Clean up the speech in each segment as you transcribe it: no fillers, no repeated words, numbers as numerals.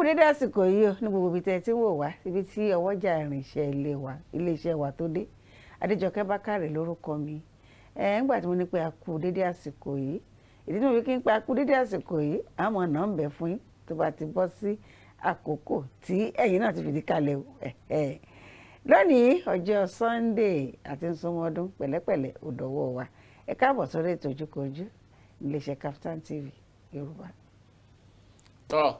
Dédé àsìkò yìí o, ní gbogbo ibi tẹ́ ẹ ti ń wò wá, ibi tí ọwọ́jà ìrìnsẹ̀ ilé wa, iléeṣẹ́ wa tó dé. Adéjọkẹ́ Bákàrè lórúkọ mi. Ẹ ńgbà tí mo ní pé a kú dédé àsìkò yìí, ìdí tí mo fi kí n pé a kú dédé àsìkò yìí, àmọ́ náà ń bẹ fún yín tó bá ti bọ́ sí àkókò tí ẹ̀yin náà ti fìdí kalẹ̀ o. Ẹ̀ lónìí, ọjọ́ Sunday, àti nsọmọdún pẹ̀lẹ́pẹ̀lẹ́ òdòwọ́ wa. Ẹ káàbọ̀ sórí ètò Ojúkojú, iléeṣẹ́ Kaftan TV Yorùbá. Tọ́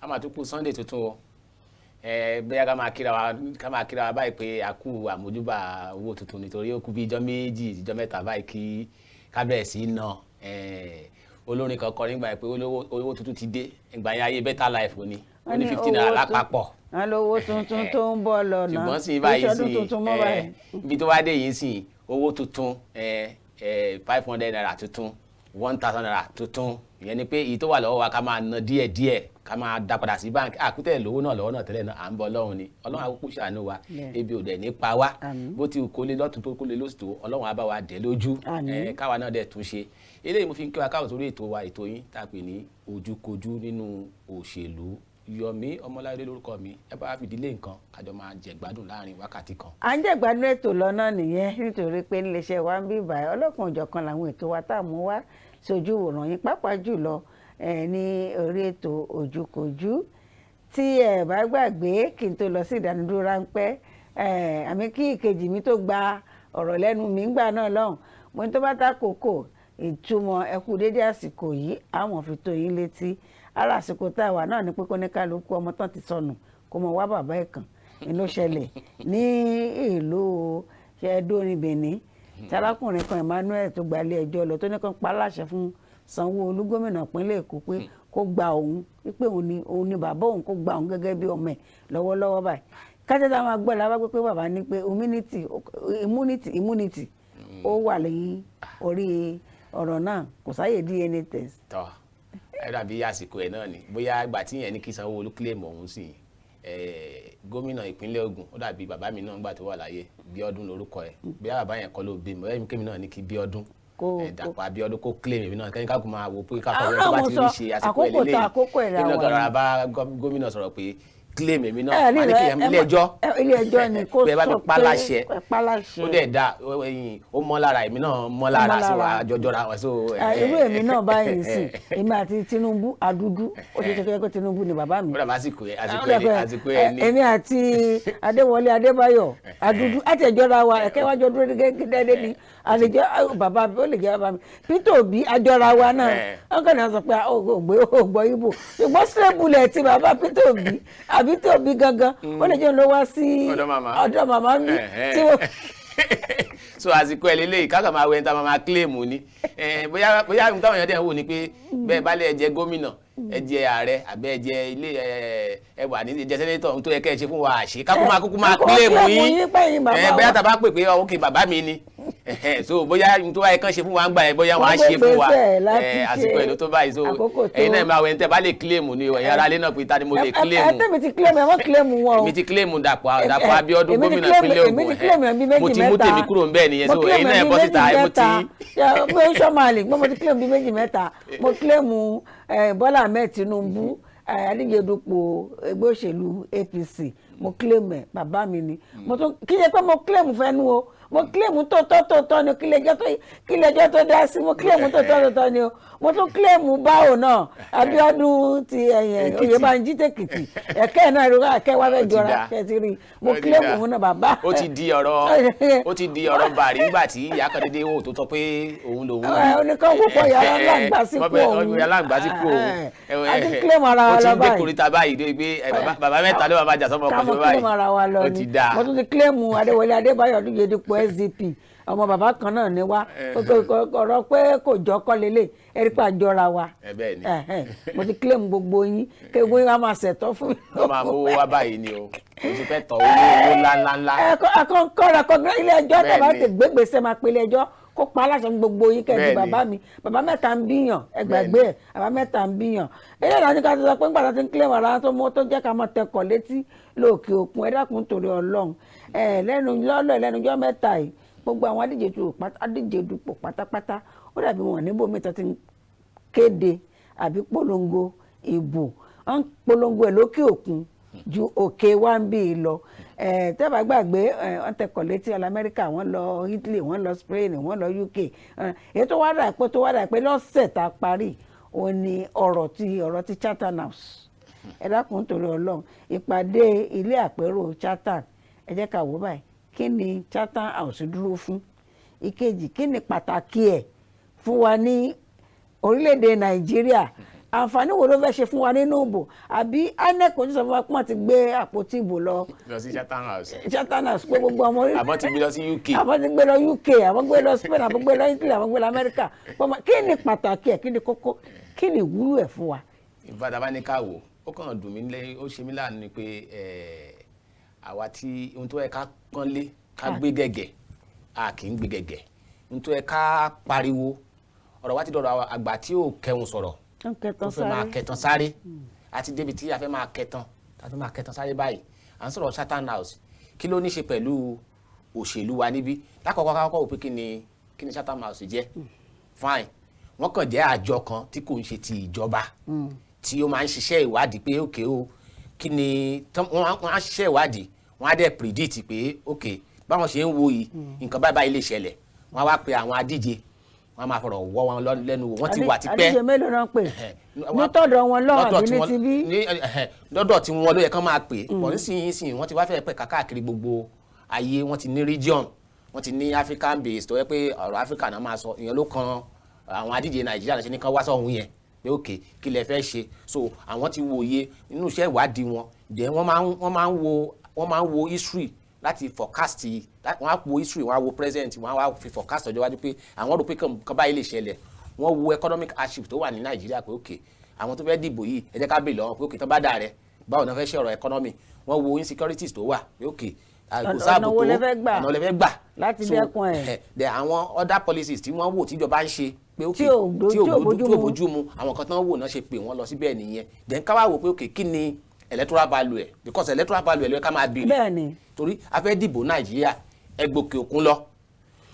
a máa tún kú Sunday tuntun o. Ẹ bóyá ká máa kíra wa báyìí pé a kú àmójúbà owó tuntun, nítorí ó kú bí ijọ́ 2, ijọ́ 3 báyìí kí ká bẹ̀rẹ̀ sí í ná. Olórin kan kọrin nígbà yẹn pé owó tuntun ti dé. Ìgbà yẹn, ayé better life ni ó ní 50 naira lápapọ̀. Wọ́n lówó tuntun tó ń bọ̀ lọ́nà. Ṣùgbọ́n sí báyìí ìṣọdún sí tuntun mọ́ báyìí. Ibi tó wá dé yìí sí, owó tuntun, ₦500 tuntun, ₦1,000 tuntun, ìyẹn ni pé èyí tó wà lọ́wọ́ wa, ká máa ná díẹ̀ díẹ̀, ká máa dá padà sí báńkì. Àkútẹ̀ lówó náà lọ́wọ́ náà tẹ́lẹ̀ náà, à ń bọ Ọlọ́run ni. Ọlọ́run àkókò ṣàánú wa. Ebi ò dẹ̀ ní pa wá. Bó ti kó lé lọ́tún tó kó lé lósì tó, Ọlọ́run á bá wa dẹ̀ lójú. Káwa náà dẹ̀ tún ṣe. Eléyìí mo fi ń kí wa káwọn sórí ètò wa, ètò yín tá a pè ní Ojúkojú nínú òṣèlú. Yọ̀mí Ọmọláyọdé lórúkọ mi. Ẹ bá fìdílé nǹkan, kájọ máa jẹ̀gbádùn láàrin wákàtí kan. À ń jẹ̀gbádùn ètò lọ́nà nìyẹn, nítorí pé níléeṣẹ́ wa ń bí báyìí, ọlọ́kan òjọ̀kan làwọn ètò wa tá a mú wá sí ojú ìwòran yín, pàápàá jùlọ ní orí ètò Ojúkojú. Tí ẹ bá gbàgbé, kí n tó lọ sí ìdánudúró ráńpẹ́, àmì kí ìkejì mi tó gba ọ̀rọ̀ lẹ́nu mi ńgbà náà lọ́hùn, mo ní tó bá ta kókò ìtumọ̀ ẹ kú dédé àsìkò yìí, àwọn fi tó yín létí. Ara àsìkò tá a wà náà ni pé kó ní kálukú ọmọ tán ti sọnù kó mọ wá bàbá ẹ̀ kàn ní ló ṣẹlẹ̀ ní ìlú ṣẹ́ẹ́dórin Benin, tí arákùnrin kan, Emmanuel, tó gba ilé ẹjọ́ lọ, tó ní kàn pa á láṣẹ fún Sanwó-Olú, gómìnà ìpínlẹ̀ Èkó, pé kó gba òun, wípé òun ni bàbá òun, kó gba òun gẹ́gẹ́ bí ọmọ ẹ̀ lọ́wọ́lọ́wọ́ báyìí. Kájọ́ tá a máa gbọ́ la bá gbé pé bàbá ní pé immunity immunity immunity ó wà lẹ́yìn orí ọ̀rọ̀ náà, kò sáyè DNA test. Tọ́ ẹ dàbí àsìkò ẹ̀ náà ni, bóyá ìgbà tí yẹn ní kí Sanwó-Olú claim ọ̀hún sí gómìnà ìpínlẹ̀ Ògùn, ó dàbí bàbá mi náà ńgbà tó wà láyé, Bíọ́dún lórúkọ ẹ̀. Bóyá bàbá yẹn kọ́ ló bí mi, bóyá kémi náà ní kí Bíọ́dún Dàpọ̀ Abíọ́dún kó claim èmi náà, kẹ́yìn káàkó máa wò pé káàkó Àwọn tó bá náà ti mo rí sọ, ṣe àsìkò ẹ̀ àkókò tá lélẹ́yìí àkókò ẹ̀ la kémi náà wà kọ́ra ní. bá gómìnà sọ̀rọ̀ pé claim èmi náà, Ẹ wà ní kí ilé ẹjọ́ ilé ẹjọ́ ni kó pé ẹ bá mi sọ pa pé láṣẹ. Ẹ pa láṣẹ. Ó dẹ̀ da ẹyin, ó mọ́ lára, èmi náà mọ́ lára, mọ́ so lára. àjọjọra wọn so. Irú èmi náà báyìí sí, èmi àti Tinubu àdúdú, ó ṣe ṣe pé Tinubu ni bàbá mi. Ó dàbí àsìkò ẹ, àsìkò ẹ ní, àsìkò ẹ ní. Èmi àti Adéwọlé Adébáyọ̀ àdúdú àti ẹjọra wa, ẹkẹ wájọ dúró dédé ni àlejò bàbá mi, ó lè jẹ bàbá mi. Peter Obi, àjọra wa náà. Wọn kàn náà sọ pé ó gbé ó gbọ́ ibo, ṣùgbọ́n straight bullet ti bàbá Peter Obi àbí Peter Obi gangan, ó lè jẹ́ òun ló wá sí ọ̀dọ̀ màmá. Ọ̀dọ̀ màmá mi tí wọ́n So àsìkò ẹ lélẹ́yìí, kákan máa wẹ ẹni tá a máa claim ni. Bóyá ohun táwọn èèyàn dẹ̀ ń wò ni pé bẹ́ẹ̀ bá lé ẹ jẹ gómìnà, ẹ jẹ ààrẹ, àbẹ́ ẹ jẹ ilé ẹ wà ní jẹ senator, ohun tó yẹ kẹ́ ẹ ṣe fún wa àṣẹ kákó máa kúkú máa Kákó claim claim yín. Yín pé yín bàbá Bóyá wa. tá a bá pè pé ok, bàbá mi ni. So bóyá ohun tó wáyé kán ṣe fún wa ń gbà yẹn, bóyá wọ́n á Wọ́n gbé ṣe fún wa. ìgbésẹ̀ láti Àsìkò ṣe. ẹ̀ ló tó báyìí, so Àkókò tó. ẹ̀yin náà máa wẹ̀ ní tẹ́ bá lè claim ni ẹ̀yin aráalé náà pé ta ni mo lè claim. Ẹ tẹ́mi ti claim, ẹ wọ́n claim wọn o. Èmi ti claim Dàpọ̀ Abíọ́dún, Èmi ti gómìnà ìpínlẹ̀ èmi Ògùn. ti claim ẹ̀ bí méjì Mo ti mú mẹ́ta. tèmi kúrò ń bẹ́ẹ̀ nìyẹn. Mo So claim ẹ̀yin náà ẹ̀ ẹ bí bọ́ síta, méjì ẹ mú tí. mẹ́ta. Mo ń sọ́màlì mo ti claim bí méjì mẹ́ta. Mo claim Bọ́lá Ahmed Tinubu, adíje dupò ẹgbẹ́ òṣèlú APC, mo claim ẹ̀, bàbá mi ni. Mo tún kí ṣe pé mo claim fẹ́nu o, mo claim tóótọ́ tóótọ́ ni, kí ilé-ẹjọ́ tó dá sí. Mo claim tóótọ́ tóótọ́ ni o. Mo tún claim báwo náà, Abíọ́dún ti ẹ̀yẹ Èkìtì. Oyèbánjí tèkìtì, ẹ̀kẹ́ náà ìrora ẹ̀kẹ́ wa fẹ́ Ó ti jọra dá. ṣe ti rí i? Mo Ó ti claim dá. òun náà, bàbá. Ó ti di ọ̀rọ̀ bàrí nígbà tí ìyá kan dédé wò tó tọ́ pé òun lòun. Ẹ, oníkan púpọ̀ yàrá aláǹgbá sípò Wọ́n fẹ́- òun. Wọ́n aláǹgbá sípò òun. A ti claim ara wa Ó ti lọ ń gbé báyìí. koríta báyìí dé pé bàbá mẹ́ta ló máa jà sọ́mọ Ká kan mọ ṣe claim ara wa lọ báyìí. Ó ni. ti dáa. Mo tún ti claim Adéwọlé Adébáyọ̀ díje dupò SDP, ọmọ bàbá kan náà ni wá. Ọ̀rọ̀ pé kò jọ kọ́ lélẹ̀, ẹ̀rí pa àjọra wa. Ẹ bẹ́ẹ̀ ni. Mo ti claim gbogbo yín, kí gbogbo yín wá máa ṣẹ̀tọ́ fún mi. Wọ́n máa mówó wá báyìí ni o, kò sí fẹ́ tọ̀ owó, owó ńlá ńlá ńlá. Akọ́kọ́ra kọ́ ilé ẹjọ́ Bẹ́ẹ̀ tàbá ni. tẹ gbégbèsè, máa pe ilé ẹjọ́ kó pa aláṣẹ fún gbogbo yín kẹ́ẹ̀dì. Bẹ́ẹ̀ ni. Bàbá mi, bàbá mẹ́ta ń bíyàn, ẹ gbàgbé ẹ̀, bàbá mẹ́ta ń bíyàn. Eléyìí láti ká tó sọ pé ńgbà tó ti ń kílẹ̀ wàrà tó mú tó jẹ́ ká máa tẹkọ̀ létí lóòkè òkun. Ẹ dákun, torí Ọlọ́run, ẹ lẹ́nu lọ́lọ́ lẹ́nu ọjọ́ mẹ́ta yìí, gbogbo àwọn adíje dupò pátápátá, ó dàbí wọn níbòmí tó ti ń kéde àbí polongo ìbò. Wọ́n ń polongo ẹ̀ lókè òkun ju òkè wa ń bí i lọ. Tẹ́ bá gbàgbé, wọ́n tẹkọ̀ létí ọlọ Amẹ́ríkà, wọ́n lọ Italy, wọ́n lọ Spain, wọ́n lọ UK. Èyí tó wá dà pé lọ́sẹ̀ tá a parí òun ni ọ̀rọ̀ ti Chatham House. Ẹ dákun, torí Ọlọ́run, ìpàdé ilé àpérò Chatham, ẹ jẹ́ ká wò báyìí. Kí ni Chatham House dúró fún? Ìkejì, kí ni pàtàkì ẹ̀ fún wa ní orílẹ̀-èdè Nàìjíríà? Àǹfààní wo ló fẹ́ ṣe fún wa nínú ìbò? Àbí INEC kò ní sọ fún wa pé wọ́n ti gbé àpótí ìbò lọ Lọ sí Chatham House. Chatham House, pé gbogbo ọmọ orílẹ̀ Àmọ́ ti gbé lọ sí UK. Àwọn ti gbé lọ UK, àwọn gbé lọ Spain, àwọn gbé lọ Italy, àwọn gbé lọ Amẹ́ríkà. Kí ni pàtàkì ẹ̀? Kí ni kókó? Kí ni ìwúlò ẹ̀ fún wa? Ìfàdà bá ní ká wò ó, kàn dùn mí lé, ó ṣe mí láàánú ni pé àwa tí ohun tó yẹ ká pọ́nlé, ká gbé gẹ̀gẹ̀, a kì í gbé gẹ̀gẹ̀. Ohun tó yẹ ká pariwo, ọ̀rọ̀ wa ti dọ̀rọ̀ àgbà tí ò kẹun sọ̀rọ̀ ń tó kẹtàn fẹ́ máa sáré. Kẹtàn sáré àti débi tí a fẹ́ máa kẹtàn, a fẹ́ máa kẹtàn sáré báyìí. À ń sọ̀rọ̀ Chatham House, kí ló ní ṣe pẹ̀lú òṣèlú wa níbí? Lákọ̀ọ́kọ́, kákọ́kọ́ wò pé kí ni Chatham House jẹ́. Fine, wọ́n kàn jẹ́ àjọ kan tí kò ń ṣe ti ìjọba, tí ó máa ń ṣiṣẹ́ ìwádìí pé òkè o, kí ni wọ́n á ṣiṣẹ́ ìwádìí, wọ́n á dẹ̀ predict pé òkè, báwọn ṣe ń wo yìí, nǹkan báyìí báyìí lè ṣẹlẹ̀. Wọ́n á wá pe àwọn adíje, wọ́n á máa fọ̀rọ̀ wọ́ wọn lẹ́nu wò. Wọ́n ti wà tipẹ́. Àdíje mélòó náà pè? Nítọ̀dọ̀ wọn lọ́wọ́ Lọ́dọ̀ àbí tí ní wọ́n- ti bí? ní, lọ́dọ̀ tí wọ́n ló yẹ kán máa pè pọ̀. Nísìnyí wọ́n ti wá fẹ́ pẹ̀ka káàkiri gbogbo ayé. Wọ́n ti ní region, wọ́n ti ní African base, tó yẹ pé ọ̀rọ̀ Africa náà máa sọ. Ìyẹn ló kan àwọn adíje Nàìjíríà náà ṣe ní kán wá sọ̀hún yẹn pé ok, kí lẹ fẹ́ ṣe? So àwọn ti wòye nínú iṣẹ́ ìwádìí wọn. Then wọ́n máa ń wo history láti forecast. Wọ́n á wo history, wọ́n á wo present, wọ́n á wá fi forecast ọjọ́ iwájú pé àwọn rò pé kan báyìí lè ṣẹlẹ̀. Wọ́n wo economic hardship tó wà ní Nàìjíríà pé ok, àwọn tó fẹ́ dìbò yìí, ẹ jẹ́ ká bèèrè lọ́wọ́ pé ok, tó bá dà rẹ, báwo ni wọ́n fẹ́ ṣe ọ̀rọ̀ economy? Wọ́n wo insecurities tó wà pé ok, kò sáàbò Ọ̀nà wo tó lẹ fẹ́ gbà ọ̀nà wo lẹ fẹ́ gbà láti So, dẹ́kun ẹ̀? Then àwọn other policies tí wọ́n wò tíjọba ń ṣe pé ok, Tí ò bójú tí ò mu. bójú mu, àwọn kan tán wò náà ṣe pé wọ́n lọ síbẹ̀ nìyẹn. Then ká wá wò pé ok, kí ni electoral value ẹ̀? Because electoral value ẹ̀ ló yẹ ká máa béèrè. Bẹ́ẹ̀ ni. Torí a fẹ́ dìbò Nàìjíríà, ẹ gbòkè òkun lọ.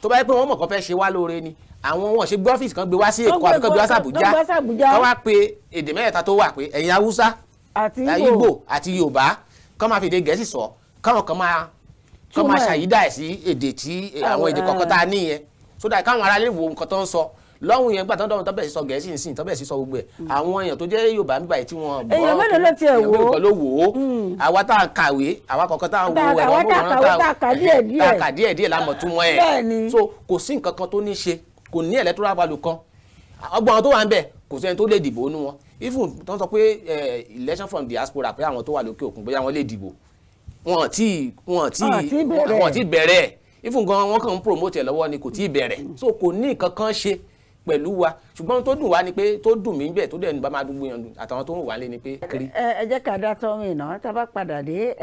Tó bá yẹ pé wọ́n mọ̀ kán fẹ́ ṣe wá lóore ni, àwọn wọn ṣe gbé ọ́fíìsì kan gbé wá sí Èkó àbí kan gbé wá sí Àbújá, Kán gbé wá sí Àbújá. kán wá pe èdè mẹ́tẹ̀ẹ̀ta tó wà pé ẹ̀yin Haúsá, àti Ìgbò Ìgbò àti Yorùbá, kán máa fi èdè Gẹ̀ẹ́sì sọ, káwọn kan máa kán máa Túmọ̀ ẹ̀. ṣàyídà ẹ̀ sí èdè tí àwọn èdè kọ̀ọ̀kan tá a ní yẹn, so that káwọn aráalé wo nǹkan tó ń sọ lọ́hùn yẹn. Gbà tó ń dọ̀hún, tó bẹ̀rẹ̀ sí sọ Gẹ̀ẹ́sì nísìnyí, tó bẹ̀rẹ̀ sí sọ gbogbo ẹ̀, àwọn èèyàn tó jẹ́ Yorùbá nígbà yìí tí wọ́n gbọ́ Èèyàn mélòó ló tiẹ̀ èèyàn wò mélòó ó? kan ló wò ó? Àwa tá à ń kàwé, àwa kọ̀ọ̀kan tá à ń wo ẹ̀rọ Àwa tá a amóhùnmáwòrán, kàwé, tá a kà díẹ̀ díẹ̀. tá a kà díẹ̀ díẹ̀ la mọ̀ túmọ̀ ẹ̀. Bẹ́ẹ̀ni. So kò sí nǹkan kan tó ní ṣe, kò ní electoral value kan. Ọgbọ́n àwọn tó wà ń bẹ̀, kò sẹ́ni tó lè dìbò nínú wọn. Even tó ń sọ pé election from diaspora, pé àwọn tó wà lókè òkun bóyá wọ́n lè dìbò, wọn tí Wọn tí bẹ̀rẹ̀. wọn tí bẹ̀rẹ̀. Even gan, wọn kàn ń promote ẹ̀ lọ́wọ́ ni, kò tí bẹ̀rẹ̀. So kò ní nǹkan kan ṣe pẹ̀lú wa. Ṣùgbọ́n tó dùn wá ni pé, tó dùn mí bẹ́ẹ̀, tó dẹ̀ ní bá máa dùn gbìyànjú àtàwọn tó ń wà lé ni pé kiri. Ẹ jẹ́ ká dá tọ́mì náà. Tá a bá padà dé,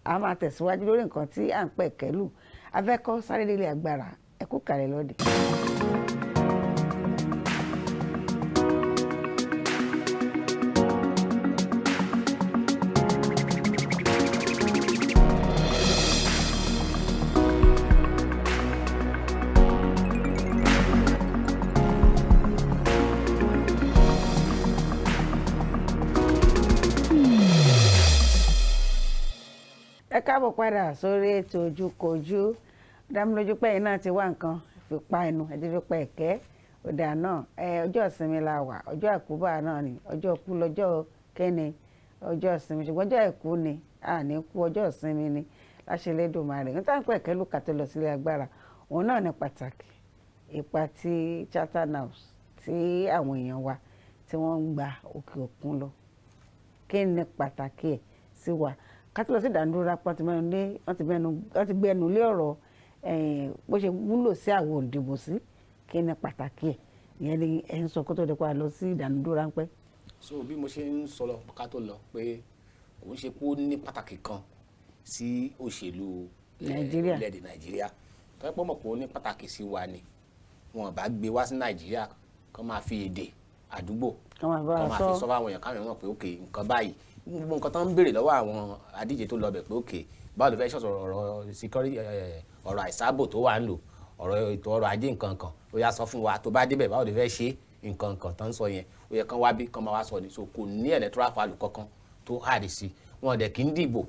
a máa tẹ̀síwájú lórí nǹkan tí à ń pẹ̀ kẹ́lù. Afẹ́kọ́ sáré délé agbára. Ẹ kú kàlẹ̀ lọ́dẹ. Ẹ káàbọ̀ padà sórí ètò Ojúkojú. Dámilójú pé ẹ̀yin náà ti wá nǹkan fi pa ẹnu, ẹ ti fi pa ẹ̀kẹ́ ọ̀dà náà. Ẹ ọjọ́ ìsinmi la wà, ọjọ́ àkúbà náà ni, ọjọ́ kú lọ́jọ́ kẹ́ni, ọjọ́ ìsinmi, ṣùgbọ́n ọjọ́ àìkú ni, a ní kú, ọjọ́ ìsinmi ni láṣẹ Elédùmarè. Níta ń pẹ̀ kẹ́lù ká tó lọ sílé agbára, òun náà ní pàtàkì ipa tí Chatham House, tí àwọn èèyàn wa tí wọ́n ń gba òkè òkun lọ, kí ni pàtàkì ẹ̀ sí wa? Ká tó lọ sí ìdánudúró rápá, wọ́n ti gbẹnu lé ọ̀rọ̀ bó ṣe wúlò sí àwọn òǹdìbò sí, kí ni pàtàkì ẹ̀. Ìyẹn ni ẹ̀ ń sọ kó tó di pa lọ sí ìdánudúró ráńpẹ́. So bí mo ṣe ń sọ lọ ká tó lọ, pé kò ń ṣe pé ó ní pàtàkì kan sí òṣèlú Nàìjíríà. Orílẹ̀-èdè Nàìjíríà. Tó yẹ pé mọ̀ pé ó ní pàtàkì sí wa ni, wọn bá gbé wá sí Nàìjíríà, kán máa fi èdè àdúgbò kán máa bá kán wa máa sọ. Fi sọ fáwọn èèyàn, káwọn èèyàn mọ̀ pé ok, nǹkan báyìí, gbogbo nǹkan tó ń béèrè lọ́wọ́ àwọn adíje tó lọ bẹ̀ pé ok, báwo ló fẹ́ sọ̀rọ̀ ọ̀rọ̀ security, ọ̀rọ̀ àìsáàbò tó wà ń lò, ọ̀rọ̀ ètò ọrọ̀ ajé, nǹkan kan, ó yá, sọ fún wa tó bá débẹ̀, báwo ló fẹ́ ṣe nǹkan kan tó ń sọ yẹn. Ó yẹ kán wá bí kán máa wá sọ ni. So kò ní electoral value kankan tó hard sí wọn. Dẹ̀ kí ń dìbò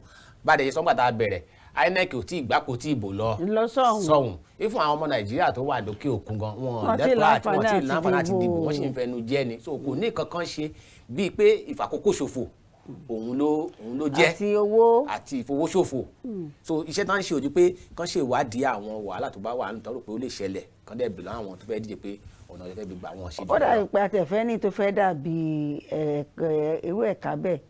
bá dẹ̀ ṣe sọ́ngbà tá a bẹ̀rẹ̀, INEC ò tí ì gbà kò tí ì bò lọ Lọ sọ́hùn. sọ́hùn. Ifun àwọn ọmọ Nàìjíríà tó wà lókè òkun gan, wọn Wọ́n tí lẹ́tọ̀ọ́ àti wọ́n tí láǹfààní láǹfààní àti àti dìbò. dìbò. Wọ́n sì ń fẹnu jẹ́ ni. So kò ní kankan ṣe bíi pé ìfàkókò ṣòfò òun ló jẹ́ Àti owó. àti ìfowóṣòfò. So iṣẹ́ tó ń ṣe ojú pé kán ṣe ìwádìí àwọn wàhálà tó bá wà nítorí pé ó lè ṣẹlẹ̀, kán dẹ̀ bìlọ́ àwọn tó fẹ́ díje pé ọ̀nà tó fẹ́ gbé gbà wọ́n ṣe. Ó dàbí pé àtẹ̀fẹ́ ní tó fẹ́ dàbí irú ẹ̀ka bẹ́ẹ̀,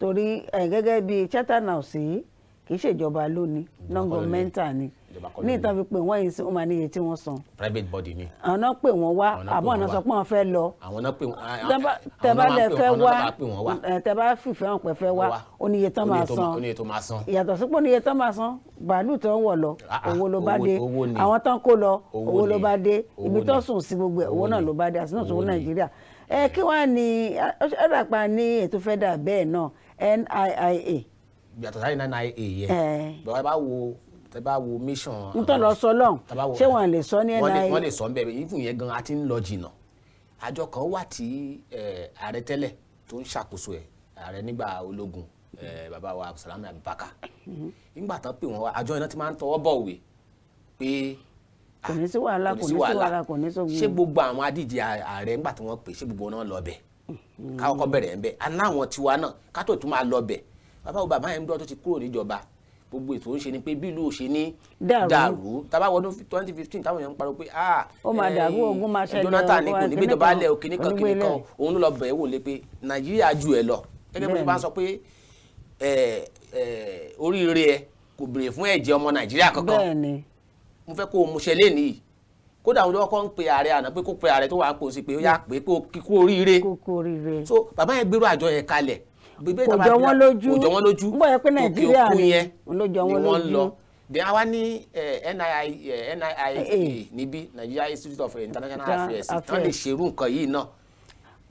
torí gẹ́gẹ́ bí Chatham House yìí, kì í ṣèjọba lónìí, non-governmental ni. Ìjọba kọ́ Ní ló ní. ìtàn fi pè wọ́n yìí sí, wọ́n máa níye tí wọ́n san. Private body ni. Àwọn náà pè wọ́n wá. Àwọn náà pè Àmọ́ wọ́n ọ̀nà wá. sọ pé wọ́n fẹ́ lọ. Àwọn náà pè wọ́n. Tẹ́ bá lẹ fẹ́ wá, Àwọn náà pè wọ́n wá. Tẹ́ bá fìfẹ́ hàn pé fẹ́ wá, Wá. ó níye tán máa san. Ó níye tó máa san. Ìyàtọ̀ sípò níye tán máa san, bàálù tó ń wọ̀ lọ, Ah, ah, owó ló bá dé. Owó ni. Àwọn tán kó lọ, Owó owó ló ni. bá dé. Owó Ibi tó ni. sùn sí, gbogbo ẹ̀, owó Owó náà ni. ló bá dé, àti náà sówó Owó ni. Nàìjíríà. Ẹ kí wàá ní ọ̀dàpá ní ètò fẹ́ dà bẹ́ẹ̀ náà, NIIA. Yàtọ̀ sáré NIA yẹn, bẹ́ẹ̀ bá wo, tẹ́ bá wo mission. N tó lọ sọ lọ́hùn, Tá bá wo- ṣé wọ́n lè sọ ní Wọ́n lè NIA? Wọ́n lè sọ ń bẹ̀rẹ̀ ìfún yẹn gan. A ti ń lọ jìnnà. Àjọ kan wà tí ààrẹ tẹ́lẹ̀ tó ń ṣàkóso ẹ̀, ààrẹ nígbà ológun, bàbá wa Salami Abubakar, nígbà tán pè wọ́n wá, àjọ iná ti máa ń tọwọ́ bọ̀wé pé Kò ní sí wàhálà, kò ní sí wàhálà, kò ní sógun. Ṣé gbogbo àwọn adíje ààrẹ ńgbà tí wọ́n pè, ṣé gbogbo náà lọ bẹ̀? Ká kọ́kọ́ bẹ̀rẹ̀ ń bẹ̀ aláwọn tiwa náà, ká tó tún máa lọ bẹ̀. Bàbá wo, bàbá yẹn ń dọ́ tó ti kúrò níjọba, gbogbo ètò ń ṣe ni pé bí ìlú ò ṣe ní Dàrú. dàrú. Tá bá wọdún 2015, táwọn èèyàn ń pariwo pé ah, Ó máa dàrú, ogun máa ṣẹlẹ̀, Jonathan ní ogun kò ní máa gbéjọba kíní lẹ̀ o, kíní kan kan, kíní kan. onígbélé. Òun ló lọ bẹ̀ wò lé pé Nàìjíríà ju ẹ lọ, gẹ́gẹ́ bí wọ́n bá sọ pé ẹ ẹ oríire ẹ kò béèrè fún ẹ̀jẹ̀ ọmọ Nàìjíríà kankan. Mo fẹ́ kó o múṣẹ lénìí. Kódà àwọn olùkọ́ ń pe ààrẹ àná pé kó pe ààrẹ tó wà ń pò sí pé ó yá pé kó kíkú oríire. Kókó oríire. So bàbá yẹn gbérò àjọ yẹn kalẹ̀. Bèbè Kò tá bá jọ wọ́n lójú. Kò jọ wọ́n lójú. Ń bọ̀ yẹ pé Òkè Nàìjíríà òkun ni, yẹn ló jọ ni wọ́n wọ́n lójú. lọ. Then àwa ní NIIA níbí, Nigeria Institute of International Affairs, tán lè ṣerú nǹkan yìí náà.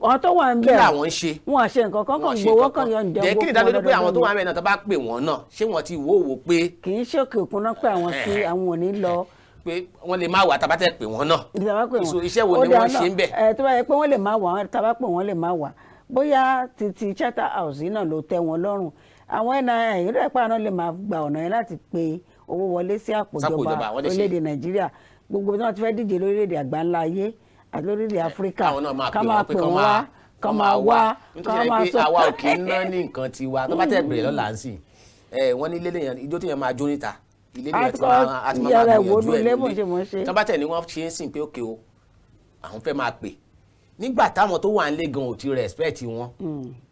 Àwọn tó wà ń Kí bẹ̀, làwọn ń ṣe? wọn à ṣe nǹkan kan, kàn Wọ́n ṣe gbowó kankan. kan yọ ǹjẹ́. Then kí ni ìdánilójú pé àwọn tó wà ń bẹ̀ náà, tó bá pè wọ́n náà, ṣé wọ́n ti wò ó wò pé Kì í ṣe òkè òkun náà pé àwọn sí, àwọn ò ní lọ. pé wọ́n lè má wà tá a bá tẹ̀ pè wọ́n náà? Ìjọba pè wọ́n. So iṣẹ́ wo Ó ni dáa wọ́n ṣe ń bẹ̀? Ẹ tó bá yẹ pé wọ́n lè má wà, tá a bá pè wọ́n lè má wà, bóyá títí Chatham House yìí náà ló tẹ́ wọn lọ́rùn. Àwọn NIA rẹ̀ pa náà lè máa gba ọ̀nà yẹn láti pe owó wọlé sí àpò Sápò ìjọba ìjọba, wọ́n lè ṣe. orílẹ̀-èdè Nàìjíríà, gbogbo tí wọ́n ti fẹ́ díje lórílẹ̀-èdè àgbáńlá ayé àti lórílẹ̀-èdè Áfíríkà, Káwọn náà máa ká pè máa wọ́n pé pè kán wọ́n máa wá, kán máa wá, nítorí kán máa pé sọ. àwa ò kì í ná ní nǹkan tiwa. Tó bá tẹ̀ bẹ̀rẹ̀ lọ́la ń sìn ẹ, wọ́n ní ilé lèèyàn, ijó téèyàn máa jó níta, ilé lèèyàn ti máa àti máa Yàrá ìwò gbìyànjú ẹ̀ nulẹ̀ bó nílé. ṣe mọ̀ ṣe. Tó bá tẹ̀ ní wọ́n ṣe ń sìn pé ókè o, àwọn fẹ́ máa pè nígbà táwọn tó wà nílé gan ò ti respect wọn,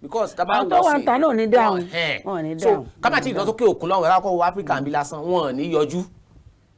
because tá bá Àwọn tó wọ́ wà sí níta náà ò ní dáhùn. Wọn, Wọn ò ní so dáhùn. ká má ti lọ sókè òkun lọ́wọ́, ẹ̀rọ kọ́ wọ Áfíríkà ń bí lásán, wọn ò ní yọjú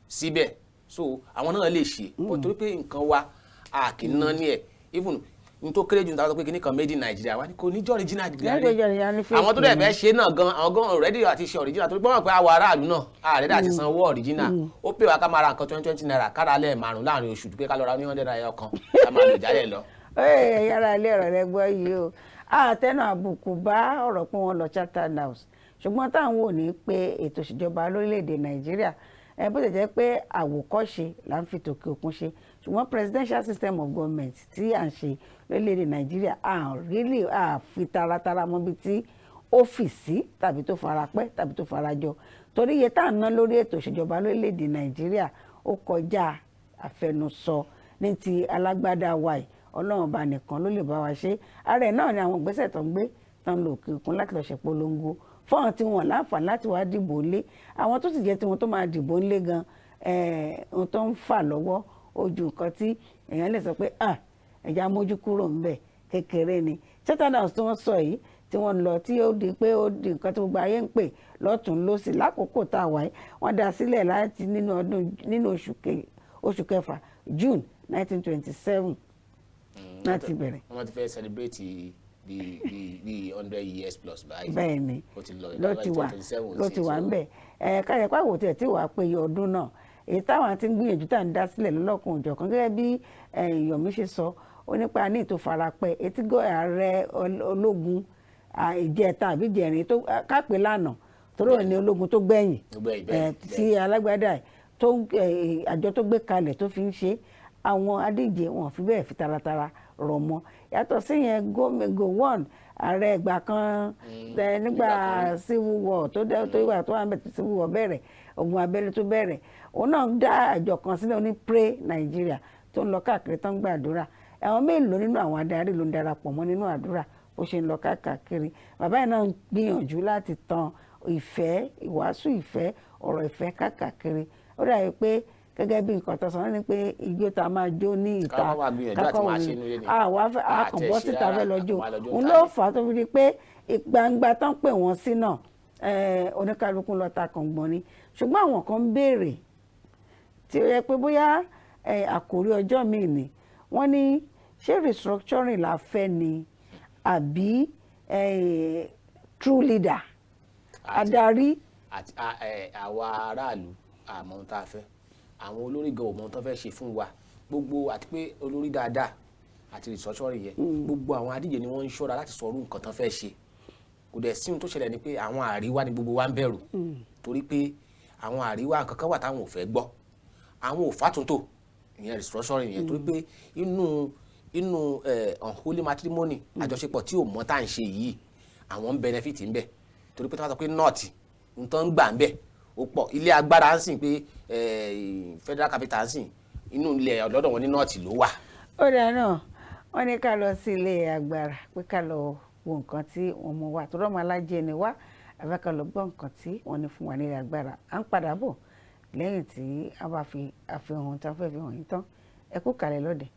síbẹ̀. So àwọn náà lè ṣe, but torí pé nǹkan wa a kì í ná ní ẹ̀, even n tó kéré jù ní ta sọ pé kíní kan made in Nigeria wa ni, kò ní jọ́ original. Ní kò jọ original, ní fake Àwọn tó dẹ̀ ni. fẹ́ ṣe náà gan, àwọn gan already àti ṣe original, torí pé wọ́n mọ̀ pé àwọn aráàlú náà ààrẹ àti sanwó original. Ó pè wá ká máa ra nǹkan 20 naira kára lẹ́ẹ̀ márùn láàrin oṣù, pé ká lọ ra ní 100 naira kan ká máa lò jálẹ̀ lọ. Ẹ yára ilé ọ̀rọ̀ rẹ gbọ́ yìí o. Àtẹnu àbùkù bá ọ̀rọ̀ pé wọ́n lọ Chatham House, ṣùgbọ́n táwọn ò ní pé ètò ìṣèjọba lórílẹ̀‐èdè Nàìjíríà ẹ, bó ti jẹ́ pé àwòkọ́ṣe là ń fi tòkè òkun ṣe, ṣùgbọ́n presidential system of government tí à ń ṣe lórílẹ̀‐èdè Nàìjíríà, à really à fi taratara mọ́ bí tí ó fì sí tàbí tó fara pẹ́ tàbí tó fara jọ, torí iye tá à ń ná lórí ètò ìṣèjọba lórílẹ̀‐èdè Nàìjíríà, ó kọjá àfẹnusọ ní ti alágbádá wa yìí. Ọlọ́run ọba nìkan ló lè bá wa ṣe. Ara ẹ̀ náà ni àwọn ìgbésẹ̀ tó ń gbé tó ń lò òkè òkun láti lọ ṣèpolongo fọ́ọ̀n tí wọ́n láǹfààní láti wá dìbò ńlé. Àwọn tó sì jẹ́ tiwọn tó máa dìbò ńlé gan, ohun tó ń fà lọ́wọ́ ojú nǹkan tí èèyàn lè sọ pé ah, ẹ̀já mójú kúrò ńbẹ̀ kékeré ni. Chatham House tí wọ́n sọ yìí tí wọ́n lọ, tí ó di pé ó di nǹkan tí gbogbo ayé ń pè lọ́tún lọ́sì lákòókò tá a wà yìí, wọ́n dá sílẹ̀ láti nínú ọdún, nínú oṣù kẹfà, June 1927 láti bẹ̀rẹ̀. Wọ́n ti fẹ́ celebrate bí 100 years plus báyìí. Bẹ́ẹ̀ ni. Ó ti lọ. Ló ti wà, ló ti wà ń bẹ̀. Ẹ káyọ̀ pàwọ̀ tiẹ̀ tí wàá péye ọdún náà, èyí táwọn ti ń gbìyànjú tá à ń dá sílẹ̀ lọ́lọ́kan òjọ̀kan, gẹ́gẹ́ bí Yomi ṣe sọ, ó nípa ní ètò farapẹ́ etí gọ́ ààrẹ ológun ìjẹta àbí ìjẹrin tó kápẹ́ lánàá, torí òun ni ológun tó gbẹ̀yìn Tó gbẹ̀yìn, bẹ́ẹ̀, tí alágbádá ẹ̀ tó àjọ tó gbé kalẹ̀ tó fi ń ṣe àwọn adíje, wọn fi bẹ́ẹ̀ fi taratara rọ̀ mọ́. Yàtọ̀ sí yẹn, Gowon, ààrẹ ìgbà kan nígbà nígbà kan. Civil War tó dé, tó wà, tó wà níbẹ̀ tí Civil War bẹ̀rẹ̀, ogun abẹ́lé tó bẹ̀rẹ̀, òun náà dá àjọ kan sílẹ̀ ní Pray Nigeria tó ń lọ káàkiri, tó ń gbàdúrà. Àwọn mélòó nínú àwọn adarí ló ń darapọ̀ mọ́ nínú àdúrà bó ṣe ń lọ káàkiri? Bàbá yìí náà ń gbìyànjú láti tan ìfẹ́, ìwàásù ìfẹ́, ọ̀rọ̀ ìfẹ́ káàkiri. Ó dàbí pé gẹ́gẹ́ bí nǹkan tó sọ, wọ́n ní pé ijó tá a máa jó ní ìta, Ká wá gbìyànjú àti máa ṣe inú ilé ni. Àwa fẹ́ Àti àkànbọ́ ẹ̀ṣẹ̀ síta rárá, fẹ́ lọ jó. àkànbá lọ jó Òun níta ló ni. fà á tó fi di pé gbangba tán pè wọ́n sí náà, oníkálukú lọ ta kàngbọ̀n ni. Ṣùgbọ́n àwọn kan ń béèrè tí ó yẹ pé bóyá àkòrí ọjọ́ míì ni. Wọ́n ní ṣé restructuring la fẹ́ ni àbí true leader, adarí? Àti àwa aráàlú, àmọ́ ohun tá a fẹ́. Àwọn olórí gan ò mọ ohun tó fẹ́ ṣe fún wa gbogbo. Àti pé olórí dáadáa àti restructuring yẹn, gbogbo àwọn adíje ni wọ́n ń ṣọ́ra láti sọ irú nǹkan tán fẹ́ ṣe. Kò dẹ̀ sí ohun tó ṣẹlẹ̀ ni pé àwọn àríwá ni gbogbo wa ń bẹ̀rù, torí pé àwọn àríwá kankan wà táwọn ò fẹ́ gbọ́, àwọn ò fàtúntò, ìyẹn restructuring yẹn, torí pé inú unholy matrimony, àjọṣepọ̀ tí ò mọ́ tá à ń ṣe yìí, àwọn ń benefit ń bẹ̀, torí pé tí wọ́n sọ pé north, n tó ń gbà ń bẹ̀ ó pọ̀. Ilé agbára ń sìn pé federal capital ń sìn, inú ilẹ̀ ọ̀dọ́dọ̀ wọn ní north ló wà. Ó dáa náà, wọ́n ní ká lọ sí ilé agbára pé ká lọ wo nǹkan tí wọ́n mú wá, tó rọ́mọ alájẹ ni wá, àfẹ́ ká lọ gbọ́ nǹkan tí wọ́n ní fún wa nílé agbára. À ń padà bọ̀ lẹ́yìn tí a bá fi àfihàn tá a fẹ́ fi hàn yín tán. Ẹ kú kàlẹ̀ lọ́dẹ̀.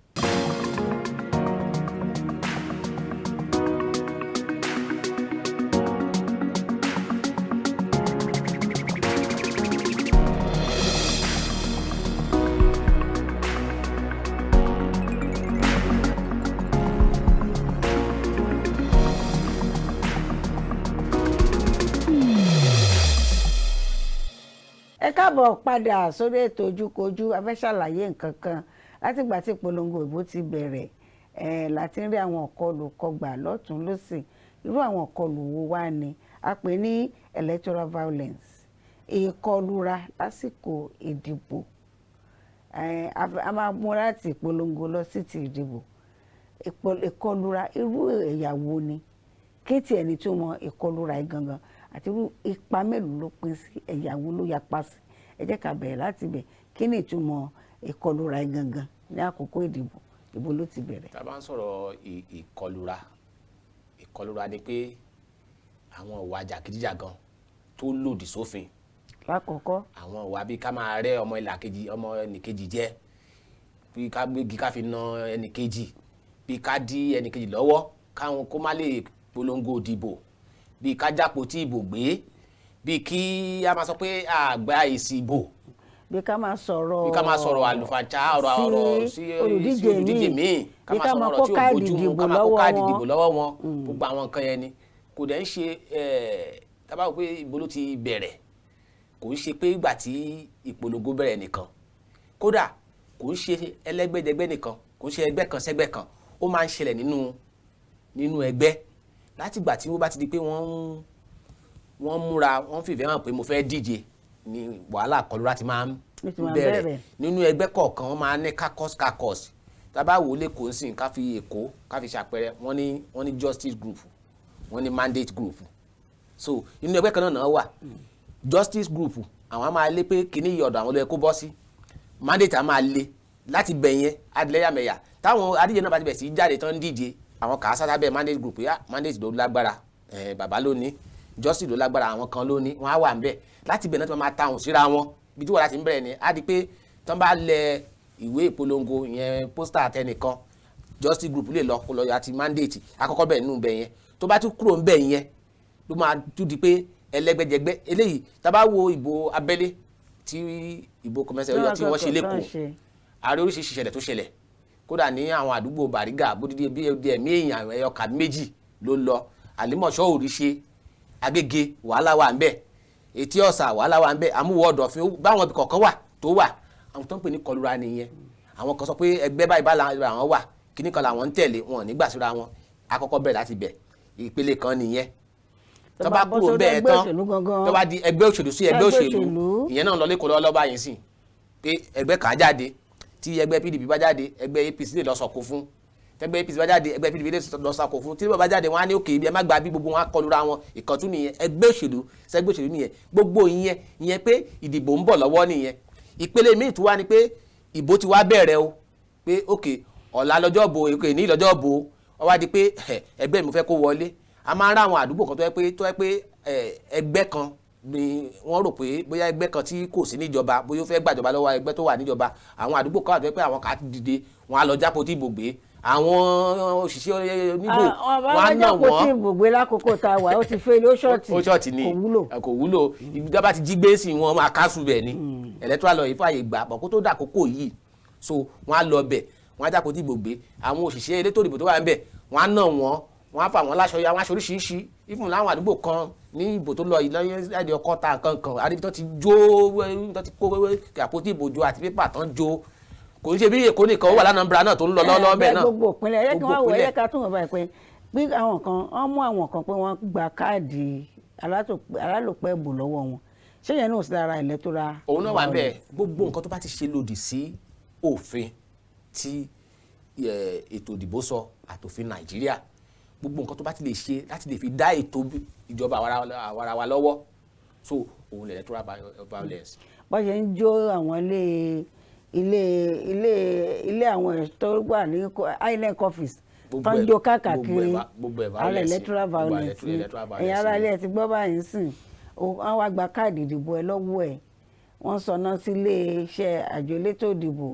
Ẹ káàbọ̀ padà sórí ètò Ojúkojú. A fẹ́ ṣàlàyé nǹkan kan. Látìgbà tí ìpolongo ìbò ti bẹ̀rẹ̀ ẹ̀ láti ń rí àwọn ìkọlù kọgbà lọ́tún lọ́sì. Irú àwọn ìkọlù wo wá ni a pè ní electoral violence, ìkọlura lásìkò ìdìbò? A máa mú láti ìpolongo lọ sí ti ìdìbò. Ìkọlura, irú ẹ̀yà wo ni? Kí tiẹ̀ ní túmọ̀ ìkọlura yìí gangan, àti irú ipa mélòó ló pín sí, ẹ̀yà wo ló yapa sí? Ẹ jẹ́ ká bẹ̀rẹ̀ láti bẹ̀. Kí ni ìtumọ̀ ìkọlura yìí gangan ní àkókò ìdìbò? Ìbò ló ti bẹ̀rẹ̀? Tá a bá ń sọ̀rọ̀ ìkọlura, ìkọlura ni pé àwọn ìwà jàgídíjàgan tó lòdì sófin. Lákọ̀ọ́kọ́. Àwọn ìwà bíi ká máa rẹ́ ọmọ ìlà kejì, ọmọ ẹnìkejì jẹ, bíi ká gbégi ká fi na ẹnìkejì, bíi ká dí ẹnìkejì lọ́wọ́ káwọn kó má lè polongo ìdìbò, bíi ká jápo tí ìbò gbé, bíi kí a máa sọ pé àgbà èsì ìbò, bí ká máa sọ̀rọ̀ bí ká máa sọ̀rọ̀ àlùfànṣá, ọ̀rọ̀ sí ọ̀rọ̀ sí olùdíje sí olùdíje míì, míì, ká bí máa ká sọ̀rọ̀ máa ọ̀rọ̀ kó tí ò káàdì bójú mu, ìdìbò ká máa kó lọ́wọ́ káàdì wọn. ìdìbò lọ́wọ́ wọn. Gbogbo àwọn nǹkan yẹn ni kò dẹ̀ ń ṣe. Tá bá wò pé ìbò ló ti bẹ̀rẹ̀, kò ń ṣe pé ìgbà tí ìpolongo bẹ̀rẹ̀ nìkan, kódà kò ń ṣe ẹlẹ́gbẹ́jẹgbẹ́ nìkan, kò ń ṣe ẹgbẹ́ kan sẹ́gbẹ́ kan. Ó máa ń ṣẹlẹ̀ nínú ẹgbẹ́ látìgbà tí wọ́n bá ti di pé wọ́n múra, wọ́n fìfẹ́ hàn pé mo fẹ́ díje, ni wàhálà kọlura ti máa ń Ló ti máa ń bẹ̀rẹ̀. bẹ̀rẹ̀. Nínú ẹgbẹ́ kọ̀ọ̀kan, wọ́n máa ń ní caucus caucus. Tá a bá wò ó lẹ́kọ̀ọ́ sí, ká fi Èkó ká fi ṣàpẹẹrẹ, wọ́n ní justice group, wọ́n ní mandate group. So inú ẹgbẹ́ kan náà náà wà. Justice group, àwọn á máa lé pé kíní yìí, ọ̀dọ̀ àwọn ló yẹ kó bọ́ sí. Mandate á máa lé láti bẹ̀ yẹn, adìlẹ́yàmẹ̀yà. Táwọn adíje náà bá ti bẹ̀ sí jáde tán ń díje, àwọn kà á sábà bẹ́ẹ̀ mandate group yá, mandate ló lágbára, bàbá ló ní, justice ló lágbára, àwọn kan ló ní, wọ́n á wà ń bẹ̀. Láti bẹ̀ náà tí wọ́n máa ta òun síra wọn, ibi tí wọ́n láti ń bẹ̀rẹ̀ ni á di pé tán bá lẹ ìwé ìpolongo yẹn, poster àtẹnìkan, justice group lè lọ kó lọ yọ àti mandate àkọ́kọ́ bẹ̀ nínú bẹ̀ yẹn. Tó bá tún kúrò ń bẹ̀ yẹn, ló máa tún di pé ẹlẹ́gbẹ́jẹgbẹ́ eléyìí. Tá a bá wo ìbò abẹ́lé tí ìbò kọmẹsẹ̀ ọyọ tí wọ́n ṣe lẹ́kọ̀ọ́, ààrẹ, oríṣiríṣi ìṣẹ̀lẹ̀ tó ṣẹlẹ̀, kódà ní àwọn àdúgbò Bàrígà, bódìdí bí ẹ̀mí èèyàn ẹyọ kàbí méjì ló lọ. Àlímọ̀ṣọ́ ò rí ṣe, Agége wàhálà wà ń bẹ̀, Etí Ọ̀sà wàhálà wà ń bẹ̀, Àmúwọ̀ Ọ̀dọ̀fin, báwọn ibì kọ̀ọ̀kan wà tó wà. Àwọn tó ń pè ní kọlura nìyẹn. Àwọn kan sọ pé ẹgbẹ́ báyìí bá làwọn wà, kíní kan làwọn ń tẹ̀lé, wọn ò ní gbà síra wọn. Àkọ́kọ́ bẹ̀rẹ̀ láti bẹ̀, ìpele kan nìyẹn. Tó bá bọ́ kúrò sórí bẹ́ẹ̀ ẹgbẹ́ tán, òṣèlú gangan, tó bá di ẹgbẹ́ òṣèlú sí ẹgbẹ́ ẹgbẹ́ òṣèlú, òṣèlú. Ìyẹn náà lọ lẹ́kọ̀ọ́ lọ́wọ́ báyìí sìn pé ẹgbẹ́ kan á jáde, tí ẹgbẹ́ PDP bá jáde, ẹgbẹ́ APC lè lọ sọ̀kò fún. Tẹgbẹ́ APC bá jáde, ẹgbẹ́ PDP lè lọ sako fún. Tí wọ́n bá jáde, wọ́n á ní òkè ibi ẹ má gba bí, gbogbo wọn á kọlura wọn. Ìkàntún nìyẹn, ẹgbẹ́ òṣèlú sẹgbẹ́ òṣèlú nìyẹn. Gbogbo ìyẹn, ìyẹn pé ìdìbò ń bọ̀ lọ́wọ́ nìyẹn. Ìpele míì tún wá ni pé ìbò ti wá bẹ̀rẹ̀ o, pé òkè ọ̀la lọ́jọ́ bo, òkè ní lọ́jọ́ bo, ó wá di pé ẹgbẹ́ mi fẹ́ kó wọlé. A máa ń rá àwọn àdúgbò kan tó yẹ pé ẹgbẹ́ kan ni wọ́n rò pé bóyá ẹgbẹ́ kan tí kò sí níjọba, bóyá ó fẹ́ gbàjọba lọ́wọ́ ẹgbẹ́ tó wà níjọba. Àwọn àdúgbò kan wà tó yẹ pé àwọn kà á dìde, wọn á lọ jápò tí ìbò gbé, àwọn òṣìṣẹ́ oníbò wọn á nà wọ́n. Wọ́n tí ìbò gbé lákòókò tá a wà, ó ti fail, ó short. Ó short ni. Kò wúlò. Kò wúlò. Ìjọba ti jí gbé sí wọn, máa kásù bẹ̀ ni. Electoral law yìí fààyè gbà bọ̀ kó tó dàkókò yìí. So wọ́n á lọ bẹ̀, wọ́n á jápò tí ìbò gbé, àwọn òṣìṣẹ́ elétò ìdìbò tó wà ń bẹ̀, wọ́n á nà wọ́n, wọ́n á fà wọ́n láṣọ ya, wọ́n á ṣe oríṣiríṣi ifun láwọn àdúgbò kan ní ìbò tó lọ yìí lọ́yẹ́ láti ọkọ́ta nǹkan kan àdébí tó ti jó, tó ti kó àpótí ìbò jó àti pépà tán jó. Kò ń ṣe bí Èkó nìkan, ó wà l'Anambra náà tó ń lọ lọ́wọ́ bẹ́ẹ̀ náà. Gbogbo ìpínlẹ̀ ẹ kí wọ́n wọ Gbogbo ẹ ká tún wọ́n báyìí pé bí àwọn kan wọ́n mú àwọn kan pé wọ́n gba káàdì alálòpẹ́ ìbò lọ́wọ́ wọn, ṣé yẹn náà sì lára electoral Òun náà wà ń bẹ̀. violence? Gbogbo nǹkan tó bá ti ṣe lòdì sí òfin tí ètò ìdìbò sọ àtòfin Nàìjíríà, gbogbo nǹkan tó bá ti lè ṣe láti lè fi dá ètò ìjọba àwarawa lọ́wọ́, so òun lè electoral violence. Bọ́n ṣe ń jó àwọn ilé ilé ilé ilé àwọn tó wà ní INEC office Gbogbo tó ń jó káàkiri, gbogbo ẹ̀ ara violence ni. electoral Gbogbo violence ni. electoral Ẹ̀yin violence ará ni. ilé, ẹ̀ ti gbọ́ báyìí sìn. Wọ́n wá gba káàdì ìdìbò ẹ lọ́wọ́ ẹ̀, wọ́n sọná sílé iṣẹ́ àjọ elétò ìdìbò,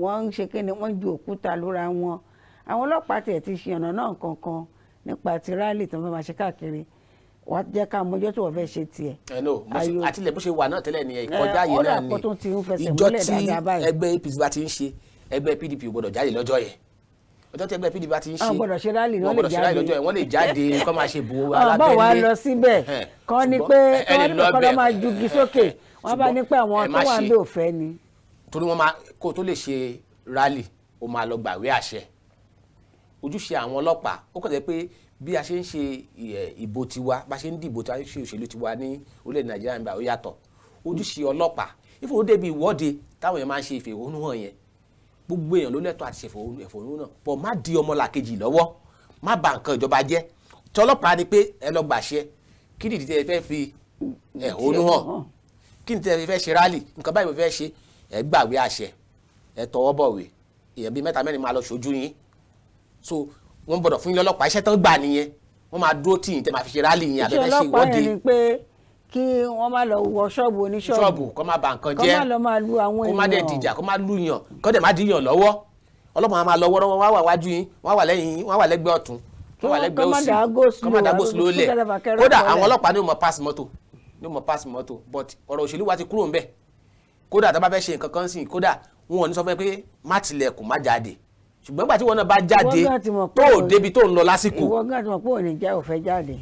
wọ́n ń ṣe kíni, wọ́n ju òkúta lóra wọn. Àwọn ọlọ́pàá tiẹ̀ ti ṣe ọ̀nà náà kankan nípa ti rally tí wọ́n fẹ́ máa ṣe káàkiri. Wàá jẹ́ ká mọjọ́ tí wọ́n fẹ́ ṣe tiẹ̀. Ẹ no mo ṣe Ayò. Àtìlẹ̀ bó ṣe wà náà tẹ́lẹ̀ nìyẹn, ìkọjá yìí Ó náà dà ni. pọ̀ tó ti ń fẹsẹ̀ Ìjọ múlẹ̀ tí dáadáa báyìí. ẹgbẹ́ APC bá ti ń ṣe, ẹgbẹ́ PDP ò gbọ́dọ̀ jáde lọ́jọ́ yẹn. Ọjọ́ tí ẹgbẹ́ PDP bá ti ń ṣe, Wọ́n gbọ́dọ̀ ṣe rally, wọ́n wọ́n lè gbọ́dọ̀ ṣe rally jáde. lọ́jọ́ yẹn, wọ́n lè jáde kọ́ máa ṣe bò Àwọn bá wa alábẹ́lé. lọ síbẹ̀ kọ́ ni Ṣùgbọ́n pé ẹ lè kọ́ ní lọ pé kọ́ lọ́ bẹ̀. máa jugi sókè. Wọ́n bá Ṣùgbọ́n ní pé àwọn ẹ tó má wà ṣe. ń bẹ̀ ò fẹ́ ni. Torí wọ́n máa kó o tó lè ṣe rally, o máa lọ gbàwé àṣẹ. Ojúṣe àwọn ọlọ́pàá, ó kàn jẹ́ pé bí a ṣe ń ṣe ìbò tiwa, bá ṣe ń dìbò tiwa, ṣe òṣèlú tiwa ní orílẹ̀ Nàìjíríà nígbà ó yàtọ̀. Ojúṣe ọlọ́pàá ìfowó débi ìwọ́de táwọn èèyàn máa ń ṣe ìfẹ̀hónúhàn yẹn, gbogbo èèyàn ló lẹ́tọ̀ọ́ àti ṣe ìfẹ̀hónúhàn pọ̀. Má di ọmọlàkejì lọ́wọ́, má bà nǹkan ìjọba jẹ́. Tí ọlọ́pàá ni pé ẹ lọ gbàṣẹ. Kí nìdí tẹ́ ẹ fẹ́ fi ẹ̀hónú hàn? Kí ni tẹ́ ẹ fẹ́ ṣe rally? Nǹkan báyìí mo fẹ́ ṣe. Ẹ gbàwé àṣẹ, ẹ tọwọ́ bọ̀wé, èèyàn bíi mẹ́ta mẹ́rin máa lọ ṣojú yín. So wọ́n gbọ́dọ̀ fún yín lọ́lọ́pàá. Iṣẹ́ tán gbà nìyẹn. Wọ́n máa dúró tì yín tẹ́ máa fi ṣe rally yín Iṣẹ́ àbẹ́fẹ́ ṣe ọlọ́pàá ìwọ́de. yẹn ni pé kí wọ́n má lọ wọ ṣọ́ọ̀bù oníṣọ́ọ̀bù, ṣọ́ọ̀bù, kó má bà nǹkan kó jẹ́, má lọ máa lu àwọn kó má dẹ̀ èèyàn. dìjà, kó má lùyàn, kó dẹ̀ má dìyàn lọ́wọ́. Ọlọ́pàá máa lọ wọ́rọ́wọ́, wọ́n á wà wájú yín, wọ́n á wà lẹ́yìn yín, wọ́n á wà lẹ́gbẹ̀ẹ́ ọ̀tún, wọ́n wà lẹ́gbẹ̀ẹ́ Kó má òsì, dá go kó má dá go slow, slow lẹ̀. súnkẹrẹ fàkẹrẹ Kódà ọkọ̀ àwọn lẹ̀. ọlọ́pàá ní ó mọ pass mọ́tò, ní ó mọ pass mọ́tò. But ọ̀rọ̀ òṣèlú wa ti kúrò ńbẹ̀. Kódà tá a bá fẹ́ ṣe nǹkan kan sìn, kódà wọn ò ní sọ fún ẹ pé má tilẹ̀kùn, má jáde. Ṣùgbọ́n nígbà tí wọn náà bá jáde Ìwọ gan ti mọ̀ pé tó ò débi tó ń lọ lásìkò, Ìwọ gan ti mọ̀ pé òní jẹ́ òfẹ́ jáde.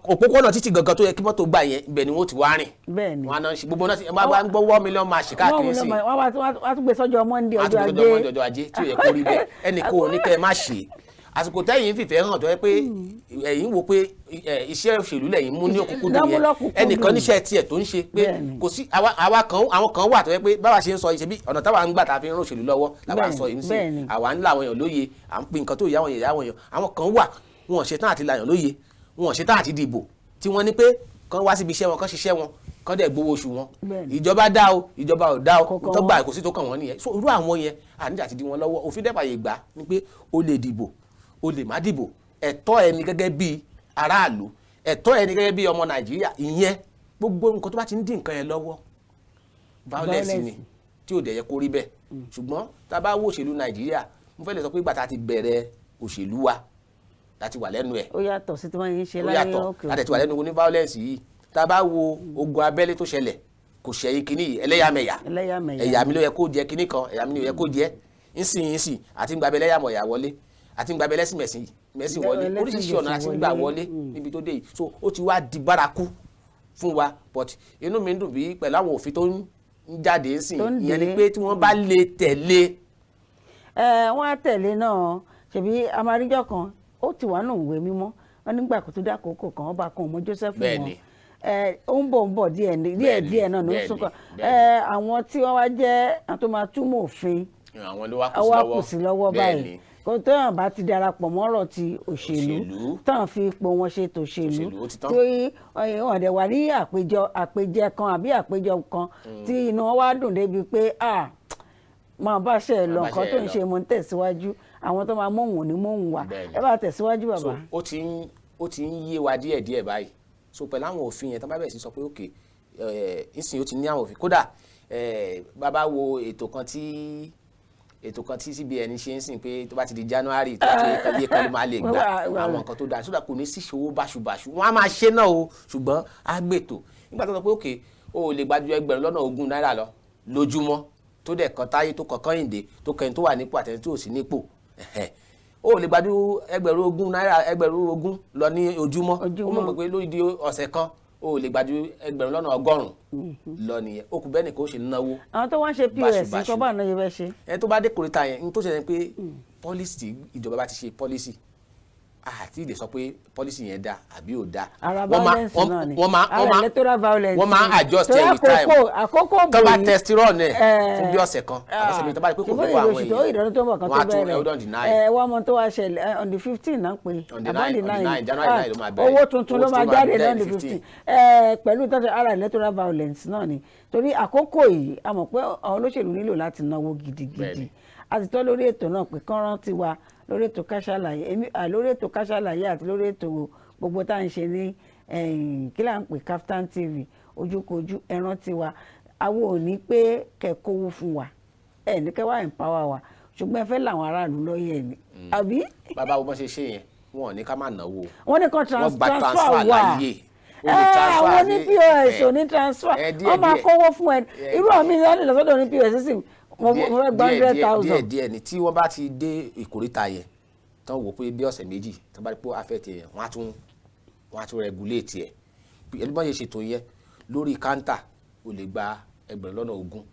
Òpópónà títì gangan tó yẹ kí mọ́tò gbà yẹn, ibẹ̀ ni wọ́n ti wá rìn. Bẹ́ẹ̀ ni. Wọn á náà ṣe gbogbo náà ti wọ́n á gbọ́ 1 million march káàkiri sí. Wọ́n á tún gbé sọ́jọ́ Monday, Wọ́n á ọjọ́ tún gbé Ajé. sọ́jọ́ Monday, ọjọ́ Ajé, tí ò yẹ kó rí bẹ́ẹ̀. Ẹnì kò ní kẹ́ ẹ má ṣe. Àsìkò tẹ́yìn fìfẹ́ hàn tó yẹ pé ẹ̀yin wo pé iṣẹ́ òṣèlú lẹ́yìn mú ní òkúnkúndùn yẹn, Lọ́múlọ́kùnkúndùn. ẹnìkan níṣẹ́ tiẹ̀ tó ń ṣe pé kò sí àwa kan, àwọn kan wà tó yẹ pé báwa ṣe ń sọ yìí, ṣe bí ọ̀nà táwa ń gbà tá a fi ń rán òṣèlú lọ́wọ́ làwa ń sọ yìí ń sìn. Àwa ń la àwọn èèyàn lóye, à ń pín nǹkan tó yẹ àwọn èèyàn àwọn èèyàn. Àwọn kan wà, wọn ò ṣetán àti làyàn lóye, wọn ò ṣetán àti dìbò, tí wọ́n ní pé kán wá síbi iṣẹ́ wọn, kán ṣiṣẹ́ wọn, kán dẹ̀ gbowó oṣù wọn. Ìjọba dá o, ìjọba ò dá o, Kò kàn tó gbà wọ́n. kò sí tó kàn wọ́n nìyẹn. So irú àwọn yẹn, àníjà ti di wọn lọ́wọ́. Òfin dẹ́pà yìí gbà ni pé o lè dìbò, o lè má dìbò, ẹ̀tọ́ ẹni gẹ́gẹ́ bí aráàlú, ẹ̀tọ́ ẹni gẹ́gẹ́ bí ọmọ Nàìjíríà. Ìyẹn gbogbo nǹkan tó bá ti ń dín nǹkan yẹn lọ́wọ́, violence ni, Violence. tí ò dẹ̀ yẹ kó rí bẹ́ẹ̀. Ṣùgbọ́n tá a bá wo òṣèlú Nàìjíríà, mo fẹ́ lè sọ pé ìgbà tá a ti bẹ̀rẹ̀ òṣèlú wa láti wà lẹ́nu ẹ̀, Ó yàtọ̀ sí tí wọ́n yìí ń ṣe ó láyé yàtọ̀ òkè láti ti wà lẹ́nu ní violence yìí. Tá a bá wo ogun abẹ́lé tó ṣẹlẹ̀, kò ṣẹ̀yìn kínní yìí, ẹlẹ́yàmẹ̀yà. Ẹlẹ́yàmẹ̀yà. Ẹ̀yà mi ló yẹ kó jẹ kínní kan, ẹ̀yà mi ló yẹ kó jẹ ńsìn ńsìn, àti ń gbàbẹ ẹlẹ́yàmọ̀yà wọlé, àti ń gbàbẹ ẹlẹ́sìn mẹ̀sìn mẹ̀sìn wọlé, Ẹlẹ́sìn oríṣiríṣi ọ̀nà àti ń gbà wọlé. wọlé níbi tó dé yìí. So ó ti wá di bárakú fún wa. But inú mi ń dùn bí pẹ̀lú àwọn òfin tó ń jáde ńsìn. Tó ń Ìyẹn ni dé. pé tí wọ́n bá lè tẹ̀lé. Ẹ wọ́n á tẹ̀lé náà. Ṣèbí amaríjọ kan ó ti wà nù ìwé mímọ́, wọn nígbà kó tó dákòókò kan, ọba kan ò mọ Joseph mọ́. Ẹ ó ń bọ̀ ń bọ̀ díẹ̀ díẹ̀ díẹ̀ náà ló ń sún kan. Ẹ àwọn tí wọ́n wá jẹ́ àwọn tó máa túmọ̀ òfin, Àwọn ló wá kù sí wá lọ́wọ́. kù sí lọ́wọ́ báyìí. Kó tó hàn bá ti darapọ̀ mọ́rọ̀ ti òṣèlú, Òṣèlú. tán fi ipò wọn ṣe tòṣèlú, Òṣèlú, ó ti tán. tí wọ́n dẹ̀ wà ní àpèjẹ kan àbí àpéjọ kan tí inú wọn wá dùn débi pé, ah, máa bá ṣe ẹ lọ, Máa bá nǹkan ṣe tó ẹ ń lọ. ṣe, mo ń tẹ̀síwájú. Àwọn tó máa móhùn ní móhùn wa. Ẹ bá tẹ̀síwájú, So bàbá. ó ti ń yé wa díẹ̀ díẹ̀ báyìí. So pẹ̀lú àwọn òfin yẹn, tó bá bẹ̀rẹ̀ sí sọ pé ok, ìsìn ó ti ní àwọn òfin. Kódà bàbá wo ètò kan tí CBN ṣe ń sìn pé tó bá ti di January, tó bá ti iye kan ló máa lè gbà, àwọn nǹkan tó dáa sódà kò ní sí ìṣòwò báṣubàṣu. Wọ́n á máa ṣe náà o, ṣùgbọ́n á gbètò nígbà tó sọ pé ok, o ò lè gba ju 20,000 náírà lọ lójúmọ́, tó dẹ̀ kan táyé, tó kàn Kẹ́hìndé, tó kẹ́ni tó wà nípò àtẹni tó ò sí nípò. Ẹ̀hẹ̀. O ò lè gba ju 20,000 náírà, 20,000 lọ ní ojúmọ́. Ó Ojúmọ́. mọ̀ pé lórí di ọ̀sẹ̀ kan, o ò lè gba ju 100,000 lọ nìyẹn. Ó kù bẹ́ẹ̀ nìkan ó ṣe náwó Àwọn tó wá ń ṣe POS báṣubàṣu. nǹkan, báwọn náà ṣe fẹ́ ṣe? Ẹni tó bá dé kòríta yẹn, ní tó ṣe ni pé policy, ìjọba bá ti ṣe policy, àti lè sọ pé policy yẹn dáa àbí ò dáa. Ara Wọ́n máa- violence náà ni. wọ́n máa Ara wọ́n máa electoral violence wọ́n máa ni. adjust Torí every time. àkókò Tó bá bòyí. test run ẹ̀ fún bí ọ̀sẹ̀ kan àbọ̀sẹ̀ méjì, tó bá rí pé kò Ṣùgbọ́n fún àwọn ìròyìn tó èèyàn, ìdánwò tó ń bọ̀ kan wọ́n tó á tún bẹ̀rẹ̀. hold on the 9. Ẹ wọ́n mọ tó wá ṣẹlẹ̀, on the 15 náà pé On the àbọ̀ 9, on the 9, January 9 ló máa bẹ̀rẹ̀. Owó tuntun Owó ló máa tuntun máa jáde jáde on the 15. 15 pẹ̀lú tọ́jú. Ara electoral violence náà ni, torí àkókò yìí, a mọ̀ pé àwọn olóṣèlú nílò láti náwó gidigidi. A ti tọ́ lórí ètò náà pé kán rántí wa lórí ètò Ká Sálàyé, èmi lórí ètò Ká Sálàyé àti lórí ètò gbogbo tá à ń ṣe ní kí là ń pè, Kaftan TV, Ojúkojú. Ẹ rántí wa. Àwọn ò ní pé kẹ́ kówó fún wa, ẹ ní kẹ́ wá empower wa, ṣùgbọ́n ẹ fẹ́ làwọn aráàlú lọ́yẹ̀ ni, àbí? Bàbá wo bọ́n ṣe ṣe yẹn, wọn ò ní ká má náwó. Wọ́n ní kan Wọ́n gba transfer transfer wà. láyè. O lè Ẹ transfer àwọn oní POS ò ní transfer. Díẹ̀ Wọ́n máa díẹ̀. kówó fún ẹ. Irú àmì ìyá lọ sọ́dọ̀ ní POS sí, mo fẹ́ gba díẹ̀ hundred díẹ̀ thousand. Díẹ̀ díẹ̀ ni. Tí wọ́n bá ti dé ìkóríta yẹn tán, wò pé bí ọ̀sẹ̀ 2 tán bá rí pé ó affect yẹn, wọ́n á tún regulate ẹ̀. Ẹni bọ́n ṣe ṣètò yẹn lórí káńtà, o lè gba 20,000,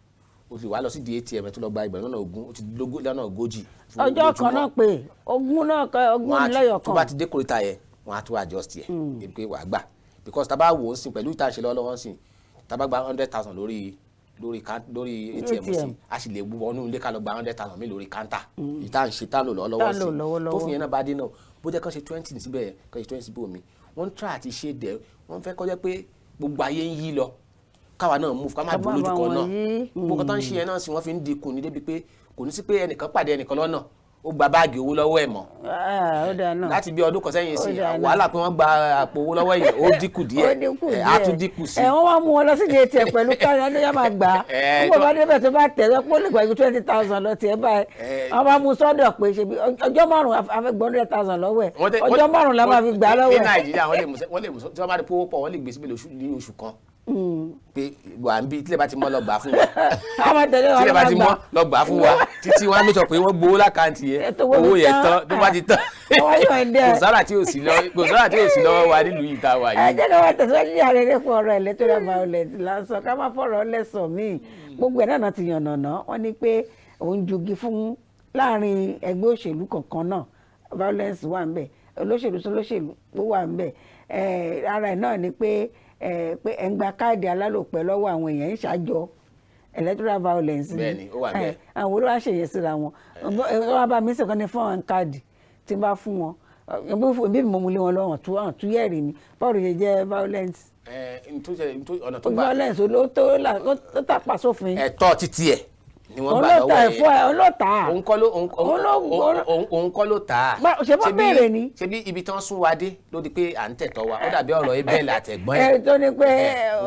o sì wá lọ sí di ATM tó lọ gba 20,000, o ti lógún lọ́nà ogójì fún Ọjọ́ kan lójúmọ́. náà pé ogún náà kọ ogún Wọ́n á lẹ́yọ̀ tó bá kan. ti dé kóríta yẹn, wọ́n á tún adjust yẹ débi pé wàá gbà, because tá a bá wò ó sìn pẹ̀lú ìta ṣe lọ́wọ́lọ́wọ́ sìn, tá a bá gba 100,000 lórí ATM sí, ATM. a sì lè wọnú ilé ká lọ gba 100,000 mi lórí káńtà. Ìta ń ṣe tá lò lọ́wọ́lọ́wọ́ Tá ń lò sí lọ́wọ́lọ́wọ́. tó fi yẹn náà bá dé náà, bó jẹ́ kán ṣe 20 síbẹ̀, kán ṣe 20 síbò mi, wọ́n ń try àti ṣe dẹ̀. Wọ́n fẹ́ kó jẹ́ pé gbogbo ayé ń yí lọ, káwa náà move, ká má Ká dúró má lójú bá kan wọn náà. yí. Gbogbo nǹkan tó ń ṣe yẹn náà sì, wọ́n fi ń dínkù ní débi pé kò ní sí pé ẹnìkan pàdé ẹnìkan lọ́nà, ó gba báàgì owó lọ́wọ́ ẹ̀ mọ́. Ah, ó dáa náà. Láti bí ọdún kan sẹ́yìn sí, Ó dáa náà. wàhálà pé wọ́n gba àpò owó lọ́wọ́ yìí, ó dínkù díẹ̀. Ó dínkù díẹ̀. Á tún dínkù sí. Ẹ wọ́n wá mú wọn lọ sí ATM pẹ̀lú káàdì, ẹni yá máa gbà á. Wọ́n bá débẹ̀, tó bá tẹ̀ ẹ́ pé ó lè gba ju 20,000 lọ tiẹ̀ báyìí. Wọ́n bá mú sọ́dọ̀ pé ṣe bí ọjọ́ 5, a fẹ́ gbọ́ 100,000 lọ́wọ́ ẹ̀. Ọjọ́ 5 la máa fi gbà á lọ́wọ́ Ní ẹ̀. Nàìjíríà, wọ́n lè mú tí wọ́n bá rí pówó pọ̀, wọ́n lè gbé síbẹ̀ ní oṣù kan pé wà ń bí tílẹ̀ bá ti mọ́, lọ gbà á fún wa. A máa tẹ̀lé wọn Tílẹ̀ bá ti lọ mọ́, gbà. lọ gbà á fún wa títí wọ́n á make sure pé wọ́n gbowó lákàntì yẹn. Ẹ tó owó Owó mi yẹn tán. tán, tó bá ti tán, Wọ́n yóò ń dẹ́. kò sára tí ò sí lọ́wọ́ wa nílùú yìí tá a wà Ẹ yìí. jẹ́ ká wá tẹ̀síwájú ní ààrẹ nípa ọ̀rọ̀ electoral violence lásán, ká má fọ̀rọ̀ lẹ́sọ̀ míì. Gbogbo ẹ̀ náà ti yànnàná. Wọ́n ní pé òun jugi fún láàrin ẹgbẹ́ òṣèlú kọ̀ọ̀kan náà, violence wà ń bẹ̀, olóṣèlú sọlóṣèlú ó wà ń bẹ̀. Ara ẹ̀ náà ni pé ẹ̀ ń gba káàdì alálòpẹ́ lọ́wọ́ àwọn èèyàn, ń ṣàjọ electoral violence ni. Bẹ́ẹ̀ni, ó wà bẹ́ẹ̀. Àwọn olówó àṣeyẹ síra wọn. Wọ́n bá mi sọ̀kan ní fún àwọn káàdì tí n bá fún wọn, bí mo mú lé wọn lọ́wọ́ tó àwọn túyẹ̀rì mi, báwo ló ṣe jẹ́ violence? Ẹ n tó ṣe n tó ọ̀nà tó gbà Violence ló tó ó tàpá sófin. Ẹ̀tọ́ títí ẹ̀ ni wọ́n gbà Olóòtà lọ́wọ́ ẹ̀fọ́ ẹ̀. ẹ̀ olóòtà. Òun kọ́ ló òun òun kọ́ ló tà á. Ṣé bọ́ béèrè ni? Ṣebí ibi tí wọ́n sún wa dé ló di pé à ń tẹ̀tọ́ wa, ó dàbí ọ̀rọ̀ Ebel àtẹ̀gbọ́n ẹ̀. Ẹ tó ní pé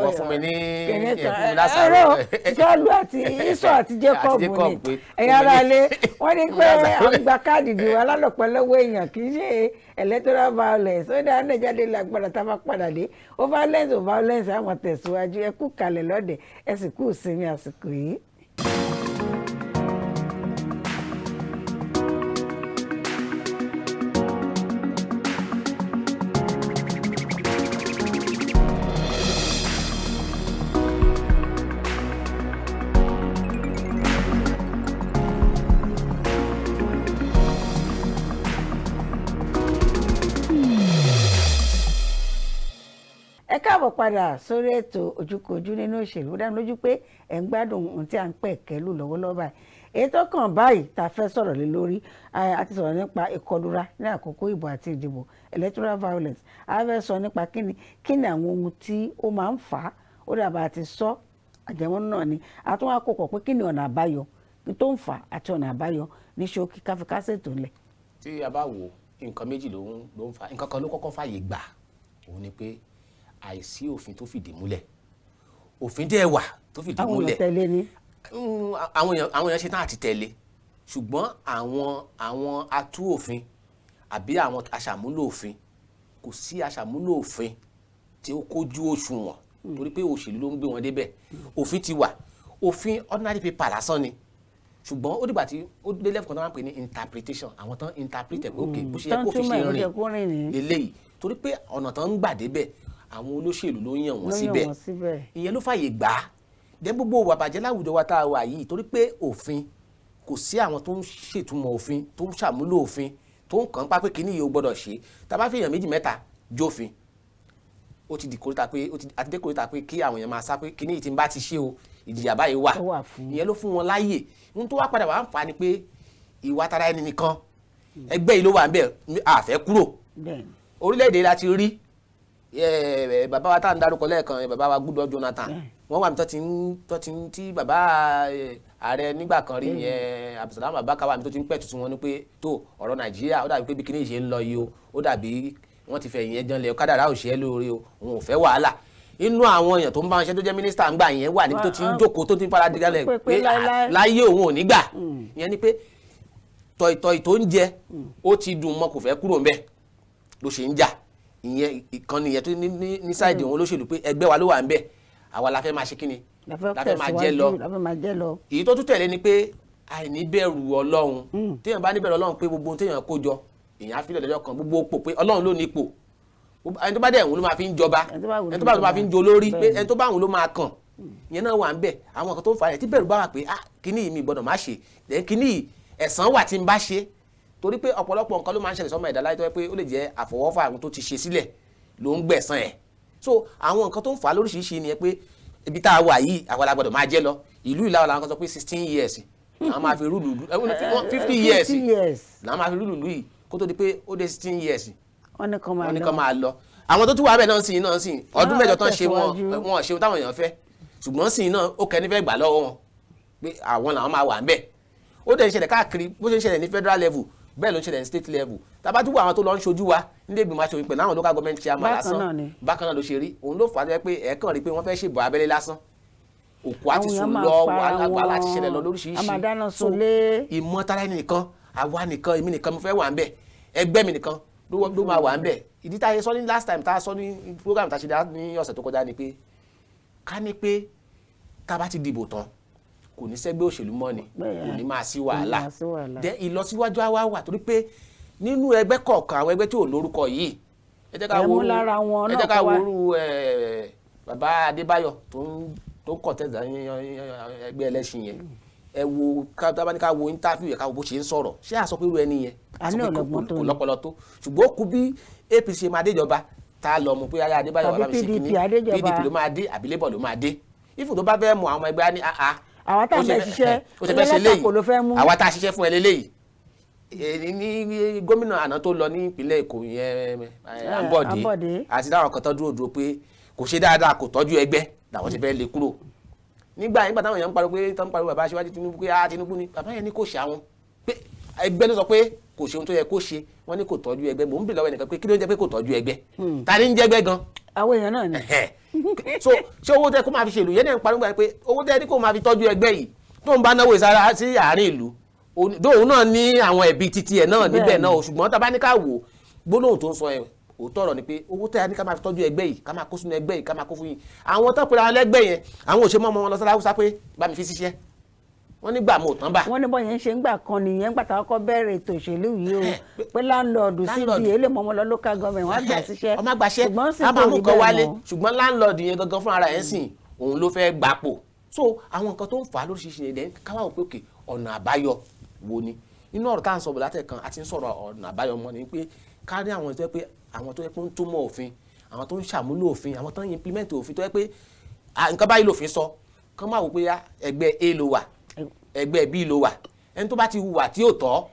Wọ́n fún mi ní kìnìún ẹ̀ kan fún mi lásàrò. ẹ̀rọ Sọ́ọ̀lù àti Ísọ̀ àti Jacob Àti Jacob ni. pé Ẹ̀yin ará ilé, wọ́n ní pé lásàrò. à ń gba káàdì ìdìbò alálòpẹ́ lọ́wọ́ èèyàn kì í ṣe electoral violence. Ó dáa náà, jáde lágbára. Tá a bá padà dé, ó violence, ó violence, àwọn tẹ̀síwájú. Ẹ kú kalẹ̀ lọ́dẹ̀, ẹ sì kú ìsinmi àsìkò yìí. Ẹ káàbọ̀ padà sórí ètò Ojúkojú nínú òṣèlú. Ó dá mi lójú pé ẹ̀ ń gbádùn ohun tí à ń pẹ̀ kẹ́lù lọ́wọ́lọ́wọ́ báyìí. Èyí tó kàn báyìí tá a fẹ́ sọ̀rọ̀ lé lórí, a ti sọ̀rọ̀ nípa ìkọlura ní àkókò ìbò àti ìdìbò, electoral violence. A fẹ́ sọ nípa kíni àwọn ohun tí ó máa ń fà á. Ó dàbà àti sọ àjẹmọ́nú náà ni a tún wá kó pọ̀ pé kíni ọ̀nà àbáyọ tó ń fà á àti ọ̀nà àbáyọ ní ṣókí, káfíkásẹ̀ tó lẹ̀. Tí a bá wò, nǹkan méjì ló ń fa. Nǹkan kan ló kọ́kọ́ fàyè gbà, òun ni pé àìsí òfin tó fìdí múlẹ̀. Òfin dẹ̀ wà tó fìdí Àwọn èèyàn múlẹ̀. tẹ̀lé ni. Àwọn èèyàn ṣe tán àti tẹ̀lé, ṣùgbọ́n àwọn atú òfin àbí àwọn aṣàmúlò òfin, kò sí aṣàmúlò òfin tí ó kójú òṣùwọ̀n, torí pé òṣèlú ló ń gbé wọn débẹ̀. Òfin ti wà, òfin ordinary paper lásán ni, ṣùgbọ́n ó dìgbà tí ó dé level kan tó máa ń pè ní interpretation, àwọn tán interpret ẹ̀ pé ok, bó ṣe yẹ Tán kó fi túmọ̀ ṣe ẹ̀ bó ṣe rìn kó rìn ní. lélẹ́yìí, torí pé ọ̀nà tán ń gbà débẹ̀, àwọn olóṣèlú ló yàn wọ́n Ló yàn síbẹ̀. wọ́n síbẹ̀. Ìyẹn ló fàyè gbà á. Dẹ́ gbogbo ìwà bàjẹ́ láwùjọ wa tá a wà yìí, torí pé òfin kò sí, àwọn tó ń ṣètúmọ̀ òfin, tó ń ṣàmúlò òfin, tó ń kàn án pa pé kíní yìí ó gbọ́dọ̀ ṣe. Tá a bá fi èèyàn méjì mẹ́ta jófin, ó ti di kòríta pé ó ti àti dé kòríta pé kí àwọn èèyàn máa sá pé kíní yìí tí ń bá ti ṣe o, ìjìyà báyìí wà. Ó wà fún. Ìyẹn ló fún wọn láàyè. Ohun tó wá padà wà ń fa ni pé ìwà tara ẹni nìkan, ẹgbẹ́ yìí ló wà ń bẹ̀, àfẹ́ kúrò. Orílẹ̀-èdè la ti rí bàbá wa tá à ń darúkọ lẹ́ẹ̀kan, bàbá wa Goodluck Jonathan, wọ́n wà ní tó ti ń tí bàbá ààrẹ nígbà kan rí yẹn, Abdulsalam Abubakar, wà ní tó ti ń pẹ̀tù sí wọn ní pé tó ọ̀rọ̀ Nàìjíríà, ó dàbí pé bí kíní ṣe ń lọ yìí o, ó dàbí wọ́n ti fẹ̀ yẹn janlẹ̀, kádàrá ò ṣe é lóore o, òun ò fẹ́ wàhálà. Inú àwọn èèyàn tó ń bá wọn ṣe tó jẹ́ mínísítà ń gbà yẹn wà níbi tó ti ń jókòó, tó ti ń fara digalẹ̀ pé pé láéláé. Láyé, òun ò ní gbà. Ìyẹn ni pé tọ̀ìtọ̀ì tó ń jẹ, ó ti dùn mọ́, kò fẹ́ kúrò ńbẹ̀ ló ṣe ń jà. Ìyẹn ìkànnì yẹn tó ní side òun olóṣèlú pé ẹgbẹ́ wa ló wà ńbẹ̀, àwa la fẹ́ máa ṣe kíni, La fẹ́ la fẹ́ máa jẹ́ lọ. tẹ̀síwájú, la fẹ́ máa jẹ́ lọ. Èyí tó tún tẹ̀lé ni pé àìníbẹ̀rù Ọlọ́run. Téèyàn bá níbẹ̀rù Ọlọ́run pé gbogbo ohun téèyàn kó jọ, èèyàn á filẹ̀ lọ́jọ́ kan, gbogbo pò pé Ọlọ́run ló ní ipò. Ẹni tó bá dẹ̀ wùn ló máa fi ń jọba. Ẹni tó bá wù Ẹni tó bá wù ló máa fi ń jo lórí pé ẹni tó bá wùn ló máa kàn. Ìyẹn náà wà ń bẹ̀. Àwọn kan tó ń fa ẹ̀ tí bẹ̀rù bá wà pé ah, kíní yìí mi gbọ́dọ̀ má ṣe, then kíní yìí ẹ̀san wà tí ń bá ṣe, torí pé ọ̀pọ̀lọpọ̀ nǹkan ló máa ń ṣẹlẹ̀ sọ́mọ ẹ̀dá láyé tó yẹ pé ó lè jẹ́ àfọwọ́fà àwọn tó ti ṣe sílẹ̀ ló ń gbẹ̀san ẹ̀. So àwọn nǹkan tó ń fà á lóríṣiríṣi ni pé ibi tá a wà yìí, àwa la gbọ́dọ̀ máa jẹ́ lọ. Ìlú ìlà làwọn kan sọ pé 16 years làwọn máa fi rule 50 years 50 years. làwọn máa fi rule ìlú yìí, kó tó di pé ó dé 16 years, Wọ́n ní kàn máa wọ́n ní lọ. kán máa lọ. Àwọn tó tún wà bẹ́ẹ̀ náà sì ọdún Ah, 8 tán ṣe wọn, tẹ̀síwájú. wọn ṣe ohun táwọn èèyàn fẹ́, ṣùgbọ́n sì náà ó kẹ́ni fẹ́ gbà lọ́wọ́ wọn pé àwọn làwọn máa wà ń bẹ̀. Ó dẹ̀ ń ṣẹlẹ̀ káàkiri. Bó ṣe ń ṣẹlẹ̀ ní federal level, bẹ́ẹ̀ ló ń ṣẹlẹ̀ ní state level. Tá bá tún wọ àwọn tó lọ ń ṣojú wa nílé ìgbìmọ̀ aṣòfin pẹ̀lú àwọn local government chairman Bákan lásán, náà ni. bákan náà ló ṣe rí. Òun ló fà á jẹ́ pé ẹ̀ẹ́kàn rí pé wọ́n fẹ́ ṣèbò abẹ́lé lásán, òkú àti Àwọn èèyàn sùn máa lọ, para wàhálà wàhálà ti wọn. ṣẹlẹ̀ lọ lóríṣiríṣi. A máa dáná So, sunlé. ìmọ̀tara ẹni nìkan, àwa nìkan, èmi nìkan mo fẹ́ wà ń bẹ̀, ẹgbẹ́ mi nìkan ló máa wà ń bẹ̀. Ìdí tá a ṣe sọ ní last time, tá a sọ ní program tá a ṣe dá ní ọ̀sẹ̀ tó kọjá ni pé ká ní pé tá a bá ti dìbò tán, kò ní sẹ́gbẹ́ òṣèlú mọ́ ni, kò ní máa sí Kò ní wàhálà. máa sí wàhálà. Then ìlọsíwájú á wá wà, torí pé nínú ẹgbẹ́ kọ̀ọ̀kan, àwọn ẹgbẹ́ tí ò lórúkọ yìí, ẹ jẹ́ ká Ẹ mú wo lára wọn ẹ náà jẹ́ ká kó wá. wo irú bàbá Adébáyọ̀ tó ń contest ní ẹgbẹ́ ẹlẹ́sìn yẹn. Ẹ wo ká tá bá ní ká wo interview yẹn, ká wo bó ṣe ń sọ̀rọ̀. Ṣé a sọ pé irú ẹni yẹn A a sọ ní pé ọlọ́gbọ́n tó kò ni. lọ́pọlọ tó, ṣùgbọ́n ó kú bí APC ṣe máa déjọba, tá a lọ mú pé ayé Adébáyọ̀ Tàbí wà bá mi ṣe PDP kínní. adéjọba. PDP ló máa dé àbí Labour ló máa dé. Ifo tó bá fẹ́ mú àwọn ọmọ ẹgbẹ́ á ní àá Àwa tá à ń bẹ ṣiṣẹ́, ó ṣe fẹ́ ṣe léyìí. alátakò ló fẹ́ mú. Àwa tá a ṣiṣẹ́ fún ẹ léléyìí. Ní gómìnà àná tó lọ ní ìpínlẹ̀ Èkó yẹn, Ambode, Ambode. àti láwọn kan tó dúró dúró pé kò ṣe dáadáa, kò tọ́jú ẹgbẹ́, làwọn ti fẹ́ lé kúrò nígbà yẹn. Nígbà táwọn èèyàn ń pariwo pé tó ń pariwo bàbá aṣíwájú Tinubu pé ah, Tinubu ni bàbá yẹn ní kò ṣe àwọn pé ẹgbẹ́ ló sọ pé kò ṣe ohun tó yẹ kó ṣe, wọ́n ní kò tọ́jú ẹgbẹ́. Mò ń bì lọ́wọ́ ẹnìkan pé kí ló ń jẹ́ pé kò tọ́jú ẹgbẹ́? Ta ni ń jẹ́gbẹ́ gan? Àwọn èèyàn náà ni. Ẹ̀hẹ́n. So ṣé owó tẹ kó máa fi ṣèlú yẹn náà ń pariwo pé owó tẹ ní kó máa fi tọ́jú ẹgbẹ́ yìí, tó ń bá náwó ìsára sí àárín ìlú, dóun náà ní àwọn ẹ̀bí títí ẹ̀ náà níbẹ̀ náà o. Ṣùgbọ́n tá a bá ní ká wò ó, gbólóhùn tó ń sọ ẹ̀, òótọ́ ọ̀rọ̀ ni pé owó tẹ ní ká máa fi tọ́jú ẹgbẹ́ yìí, ká máa kó sínú ẹgbẹ́ yìí, ká máa kó fún yín, àwọn tó pera wọn lẹ́gbẹ́ yẹn, àwọn òṣèmọ́ ọmọ wọn lọ sára Haúsá pé bá mi fi ṣiṣẹ́, wọ́n nígbà mo tán bà. Wọ́n ní bọ́yẹn ń ṣe ńgbà kan nìyẹn, ńgbà táwọn kọ́ bẹ̀rẹ̀ ètò òṣèlú yìí o, pé landlord Landlord. CDA lè mọ ọmọ lọ local government, wọ́n á gbà síṣẹ́. Ọmọ àgbàṣẹ́ Ṣùgbọ́n sì a máa kò mú rí nǹkan bẹ́ẹ̀ wálé mọ́. Ṣùgbọ́n landlord yẹn gangan fúnra ẹ̀ ń sìn, òun ló fẹ́ gbapò. So àwọn nǹkan tó ń fà á lóríṣiríṣi yẹn, then káwá wò pé òkè, ọ̀nà àbáyọ wo ni? Nínú ọ̀rọ̀ tá à ń sọ bọ̀ látẹ̀kan, a ti ń sọ̀rọ̀ ọ̀nà àbáyọ mọ́ ni pé ká ní àwọn tó yẹ pé àwọn tó yẹ pé ń túmọ̀ òfin, àwọn tó ń ṣàmúlò òfin, àwọn tó ń implement òfin, tó yẹ pé ah, nǹkan báyìí lòfin sọ, kán máa wò pé á, ẹgbẹ́ A ló wà, ẹgbẹ́ B ló wà. Ẹni tó bá ti hùwà tí ò tọ́,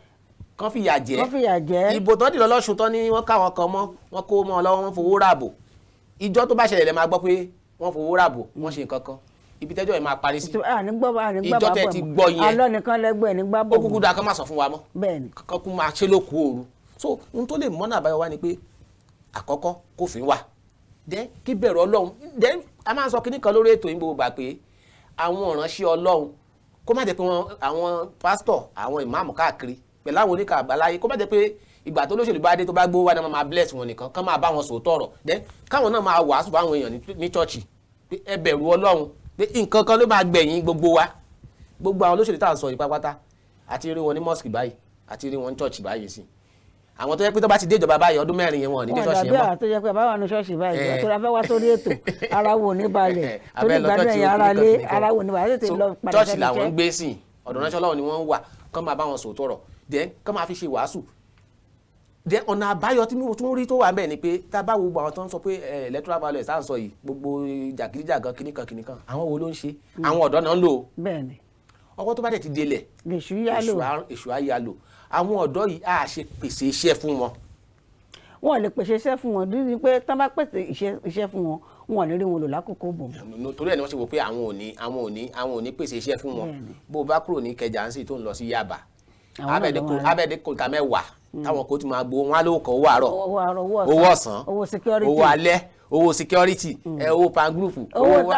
kán fìyà jẹ. Wọ́n fìyà jẹ. Ìbò tán dìlọ lọ́sùn tán ní wọ́n káwọn kan mọ́, wọ́n kó mọ́ ọ lọ́wọ́, wọ́n fowó ràbò. Ìjọ tó bá ṣẹlẹ̀ lẹ́ máa gbọ́ pé wọ́n fowó ràbò, wọ́n ṣe nǹkan kan. Ibi tẹ́jọ́ yẹn máa parí sí, Ànígbọ́, ànígbọ́. Ìjọ tẹ́ ti gbọ́ yẹn. Alọ́ nìkan lẹ́gbẹ̀ẹ́ nígbà bọ̀. Ó kúkú dáa kán má sọ fún wa mọ́. Bẹ́ẹ̀ ni. Kán kú máa ṣe lóku òru. So ohun tó lè mọ́nà àbáyọ wá ni pé àkọ́kọ́, kófin wà, then kí bẹ̀rù Ọlọ́run. Then a máa ń sọ kíní kan lórí ètò yìí gbogbo gbà pé àwọn ìránṣẹ́ Ọlọ́run, kó má jẹ́ pé wọ́n, àwọn pásítọ̀, àwọn ìmáàmù káàkiri pẹ̀lú àwọn oníkà àbáláyé, kó má jẹ́ pé ìgbà tó lóṣèlú bá dé, tó bá gbówó wá ní wọ́n máa bless wọn nìkan, kán máa bá wọn sòótọ́ ọ̀rọ̀. Then káwọn náà máa wàásù fáwọn èèyàn ní church pé ẹ bẹ̀rù Ọlọ́run, pé nǹkan kan ló máa gbẹ̀yìn gbogbo wa. Gbogbo àwọn olóṣèlú tá à ń sọ yìí pátápátá, àti rí wọn ní mosque báyìí, àti rí wọn ní church báyìí sí. Àwọn tó yẹ pé tó bá ti dé ìjọba báyìí, ọdún 4 yẹn, wọn ò ní dé Wọn church dàbí yẹn mọ́. àwọn tó jẹ́ pé báwa ní ṣọ́ọ̀ṣì báyìí tó la fẹ́ wá sórí ètò, ara wo ní balẹ̀ torí Abẹ́ lọ ìgbádùn church ẹ̀yà ara kìnìkan lé kìnìkan. ara wo ní balẹ̀ tètè So, lọ padà church sẹ́nu làwọn ń iṣẹ́. gbé sìn, ọ̀dọ̀ ránṣẹ́ Ọlọ́run ni wọ́n ń wà, kán máa bá wọn sòótọ́ ọ̀rọ̀, then kán máa fi ṣe wàásù. Then ọ̀nà àbáyọ tí mo tún rí tó wà ńbẹ̀ ni pé tá a bá wo gbogbo àwọn tó ń sọ pé electoral violence tá à ń sọ yìí, gbogbo jàgídíjàgan, kìnìkan kìnìkan, àwọn wo ló ń ṣe? Àwọn ọ̀dọ́ náà ń lò ó. Bẹ́ẹ̀ ni. Ọwọ́ tó bá dẹ̀ ti délẹ̀, lèṣù yálò. Èṣù á yálò. Àwọn ọ̀dọ́ yìí, á ṣe pèsè iṣẹ́ fún wọn. Wọn ò lè pèsè iṣẹ́ fún wọn dídí pé tán bá pèsè iṣẹ́ fún wọn, wọn ò ní rí wọn lò lákòókò bò. No, torí ẹ̀ ni wọ́n ṣe wò pé àwọn ò ní pèsè iṣẹ́ fún wọn. Bó o bá kúrò ní Ìkẹjà ń sì tó ń lọ sí Yaba, Àwọn náà ló máa rí. Abẹ́ẹ̀dẹ́ kòtà 10 táwọn kò tún máa gbowó wọn á lówó kan, owó àárọ̀, Owó àárọ̀, owó ọ̀sán, owó ọ̀sán, owó security. Owó alẹ́, owó security, owó pan group. Owó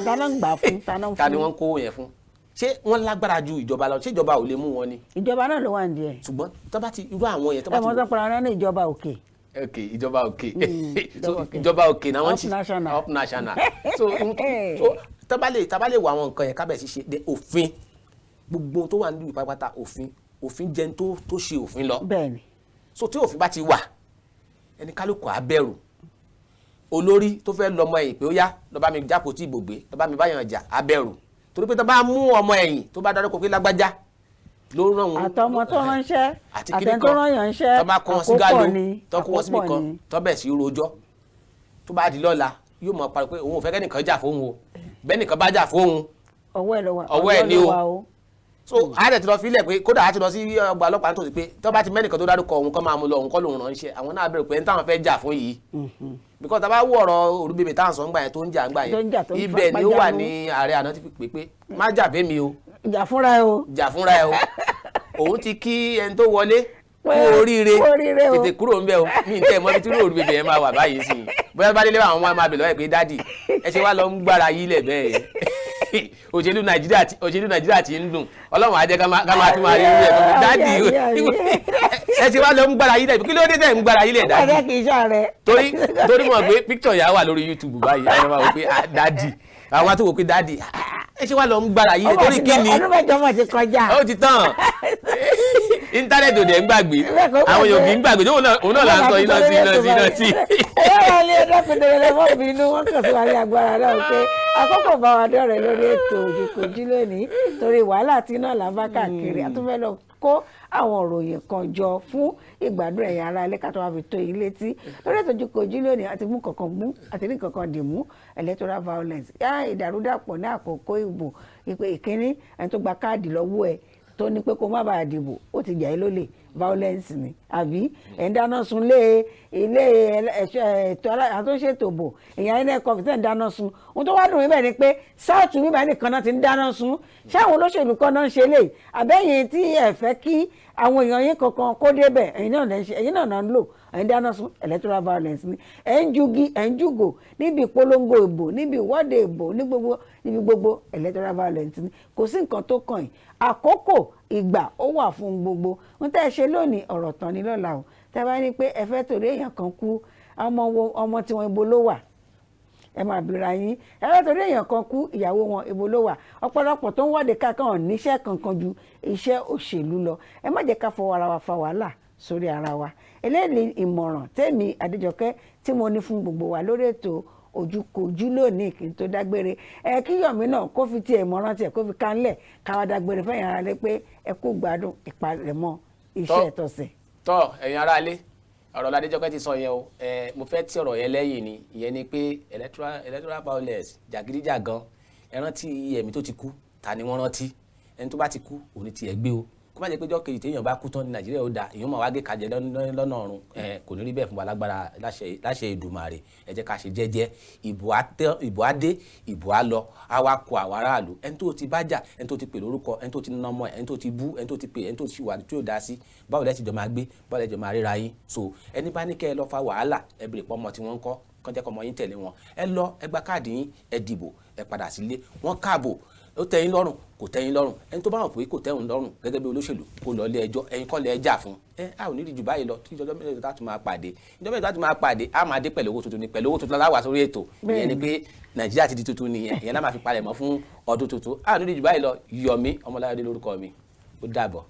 táná ń gbà fún, táná ń Ta ni fún? wọ́n ń kówó yẹn fún? Ṣé wọ́n lágbára ju ìjọba lọ? Ṣé ìjọba ò lè mú wọn ni? Ìjọba náà ló wà ní ẹ̀. Ṣùgbọ́n tó bá ti irú àwọn yẹn tó Ẹ bá ti mọ̀ sọ pé ara ní ìjọba òkè. Ok, ìjọba òkè. So Ìjọba òkè. ìjọba òkè náà wọ́n Up ti national. Up national. So so tá bá lè wọ àwọn nǹkan yẹn kábẹ̀ sí ṣe de òfin, gbogbo ohun tó wà nílùú pátápátá, òfin jẹun tó ṣe òfin lọ. Bẹ́ẹ̀ ni. So tí òfin bá ti wà, ẹni kálukú á bẹ̀rù. Olórí tó fẹ́ lọ́mọ ẹ̀yìn pé ó yá, lọ bá mi jápò tí ìbò gbé, lọ bá mi báyàn jà, á bẹ̀rù, torí pé tó bá mú ọmọ ẹ̀yìn tó bá dárúkọ pé lágbájá ló rán òun, Àtọmọ tó ránṣẹ́, àti kíní àtẹni tó kan, rán yàn ńṣẹ́, tó bá kó wọn sí àkópọ̀ gálò, ni, tó kó wọn síbì àkópọ̀ kan, ni. tó bẹ̀ sí rojọ́, tó bá di lọ́la, yóò mọ̀ parí pé òun ò fẹ́ kẹ́nìkan jà fóun o, bẹ́ẹ̀ nìkan bá jà fóun, Ọwọ́ ẹ̀ ló wà. Ọwọ́ ẹ̀ ni ló o. wà o. So a dẹ̀ ti lọ fílẹ̀ pé kódà a ti lọ sí ọgbà ọlọ́pàá nítòsí pé tó bá ti mẹ́nìkan tó dárúkọ òun, kọ́ máa mú lọ, òun kọ́ lòun ránṣẹ́. Àwọn náà bẹ̀rù pé ẹni táwọn fẹ́ jà fún yìí, because tá a bá wú ọ̀rọ̀ Orubebe táwọn sọ ń gbà yẹn, tó ń jà ń gbà Tó ń jà, yẹn, tó ń ibẹ̀ ni ó wà fapá ní ààrẹ àná ti fi pè pé má jà fẹ́mi o. Ìjà fúnra ẹ o. Jà fúnra ẹ o. Òun ti kí ẹni tó wọlé kú oríire. Kú oríire o. Tètè kúrò ń bẹ̀ o. Mi ń tẹ́ mọ́ bí tí Orubebe yẹn máa wà báyìí sí i. Bóyá bá délé, àwọn ọmọ máa bẹ̀ lọ́wọ́ ẹ̀ pé daddy, ẹ ṣe wá lọ ń gbára yí lẹ̀ bẹ́ẹ̀ yẹn. Òṣèlú Nàìjíríà ti ń dùn. Ọlọ́run á jẹ́ ká máa tún máa rí irú ẹ̀ tó daddy, ẹ ṣe wá lọ ń gbára yí lẹ̀? Kí ló dé tẹ̀ ń gbára yí lẹ̀, daddy? Ọ̀rẹ́ kì í ṣàrẹ̀. Torí mọ̀ pé picture yà wà lórí YouTube báyìí, àwọn máa wò pé, "Ah, daddy." Àwọn tó wò pé, "Daddy, ẹ ṣe wá lọ ń gbára yí lẹ̀ torí kí ni?" Ọdún 8 mọ̀ ti kọjá. Ó ti tán. Íńtánẹ́ẹ̀tì ò dẹ̀ ń gbàgbé. Àwọn èèyàn kì í gbàgbé. Òun náà là ń sọ iná sí iná sí iná sí. Ẹ̀rọ ilé ẹ̀dọ́kùnrin lẹ́mọ́ bínú, wọ́n kàn sí wa ní agbára náà pé àkókò bá wa dọ̀rẹ́ lórí ètò Ojúkojú lónìí, torí wàhálà tí náà là ń bá káàkiri. A tún fẹ́ lọ kó àwọn òròyìn kan jọ fún ìgbádùn ẹ̀yin ará ilé ká tó wá fi tó yín létí lórí ètò Ojúkojú lónìí. Àti mú kankan mú àti ní kankan dì mú. Electoral violence yá, ìdàrúdàpọ̀ ní àkókò ìbò, ìpè ìkíní, ẹni tó gba káàdì lọ́wọ́ ẹ̀ tó ní pé kó má bàa dìbò, ó ti jà ẹ́ lólè, violence ni. Àbí ẹ̀ ń dáná sun lé ilé ẹ̀ṣọ́ ètò àwọn tó ń ṣètò bò, èèyàn INEC office ń dáná sun. Ohun tó wá dùn mí bẹ́ẹ̀ ni pé sáàtù bíbá nìkan náà ti ń dáná sun. Ṣé àwọn olóṣèlú kan náà ń ṣe lè àbẹ́yìn tí ẹ fẹ́ kí àwọn èèyàn yín kankan kó débẹ̀? Ẹ̀yin náà lẹ́ ń ṣe, ẹ̀yin náà náà ń lò, ẹ̀ ń dáná sun, electoral violence ni. Ẹ̀ ń jugi, ẹ̀ ń jùgò níbi ìpolongo ìbò, níbi ìwọ́de ìbò, ní gbogbo níbi gbogbo, electoral violence ni. Kò sí nǹkan tó kàn yín. Àkókò ìgbà ó wà fún gbogbo ń tẹ́ ẹ ṣe lónìí, ọ̀rọ̀ tán ni lọ́la o. Tẹ́ bá ní pé ẹ fẹ́ torí èèyàn kan kú, ọmọ wo, ọmọ tí wọn ibo ló wà? Ẹ máa bìrà yín. Ẹ fẹ́ torí èèyàn kan kú, ìyàwó wọn ibo ló wà? Ọ̀pọ̀lọpọ̀ tó ń wọ́de káàkiri hàn níṣẹ́ kankan ju iṣẹ́ òṣèlú lọ. Ẹ má jẹ́ ká fọwọ́ ara wa fa wàhálà sórí ara wa. Eléyìí ìmọ̀ràn tèmi Adéjọkẹ́ tí mo ní fún gbogbo wa lórí ètò Ojúkojú lónìí. Kí n tó dágbére, ẹ kí Yọ̀mí náà kó fi tiẹ̀ mọ̀ràn tiẹ̀ kó fi kánlẹ̀ káwá dágbére fẹ́yìn ara lé pé ẹ kú gbádùn ìpalẹ̀mọ́ iṣẹ́ tọ̀sẹ̀. Tọ́, ẹ̀yin aráalé, ọ̀rọ̀ Ládéjọkẹ́ ti sọ yẹn o. Ẹ mo fẹ́ tí ọ̀rọ̀ yẹn lẹ́yìn ni. Ìyẹn ni pé electoral violence, jàgídíjàgan, ẹ rántí ẹ̀mí tó ti kú. Ta ni wọ́n rántí? Ẹni tó bá ti kú, òní tiẹ̀ gbé o. Kó má jẹ́ pé ọjọ́ kejì téèyàn bá kú tán ní Nàìjíríà ó da, èèyàn máa wá gé kajẹ lọ́nà ọ̀run. Kò ní rí bẹ́ẹ̀ fún wa lágbára láṣẹ Èdùmàrè. Ẹ jẹ́ ká ṣe jẹ́jẹ́. Ìbò á dé, ìbò á lọ, á wá kó àwọn aráàlú. Ẹni tó ti bá jà, ẹni tó ti pè lórúkọ, ẹni tó ti nà ọmọ, ẹni tó ti bú, ẹni tó ti pè, ẹni tó ti wà tí ò dá sí, báwo lẹ ti jọ máa gbé? Báwo lẹ jọ máa ríra yín? So ẹni bá ní kẹ́ ẹ lọ fa wàhálà, ẹ bèrè pọ́ ọmọ tí wọ́n ń kọ́ kán jẹ́ kọ́ ọmọ yín tẹ̀lé wọn. Ẹ lọ, ẹ gba káàdì yín, ẹ dìbò, ẹ padà sílé. Wọ́n káàbò, ó tẹ́ yín lọ́rùn, kò tẹ́ yín lọ́rùn. Ẹni tó bá wọ̀ pé kò tẹ́ òun lọ́rùn gẹ́gẹ́ bí olóṣèlú, kó lọ ilé ẹjọ́. Ẹ̀yin kọ́ lẹ ẹ jà fún ẹ. A ò ní rí jù báyìí lọ tí ìjọba mẹ́rin tá a tún máa pàdé. Ìjọba mẹ́rin tá a tún máa pàdé, a máa dé pẹ̀lú owó tuntun ni, pẹ̀lú owó tuntun láwà sórí ètò. Ìyẹn ni pé Nàìjíríà ti di tuntun nìyẹn. Ìyẹn náà máa fi palẹ̀ mọ́ fún ọdún tuntun. A ò ní rí jù báyìí lọ. Yọ̀mí Ọmọláyọ̀dé lórúkọ mi. Ó dàbọ̀.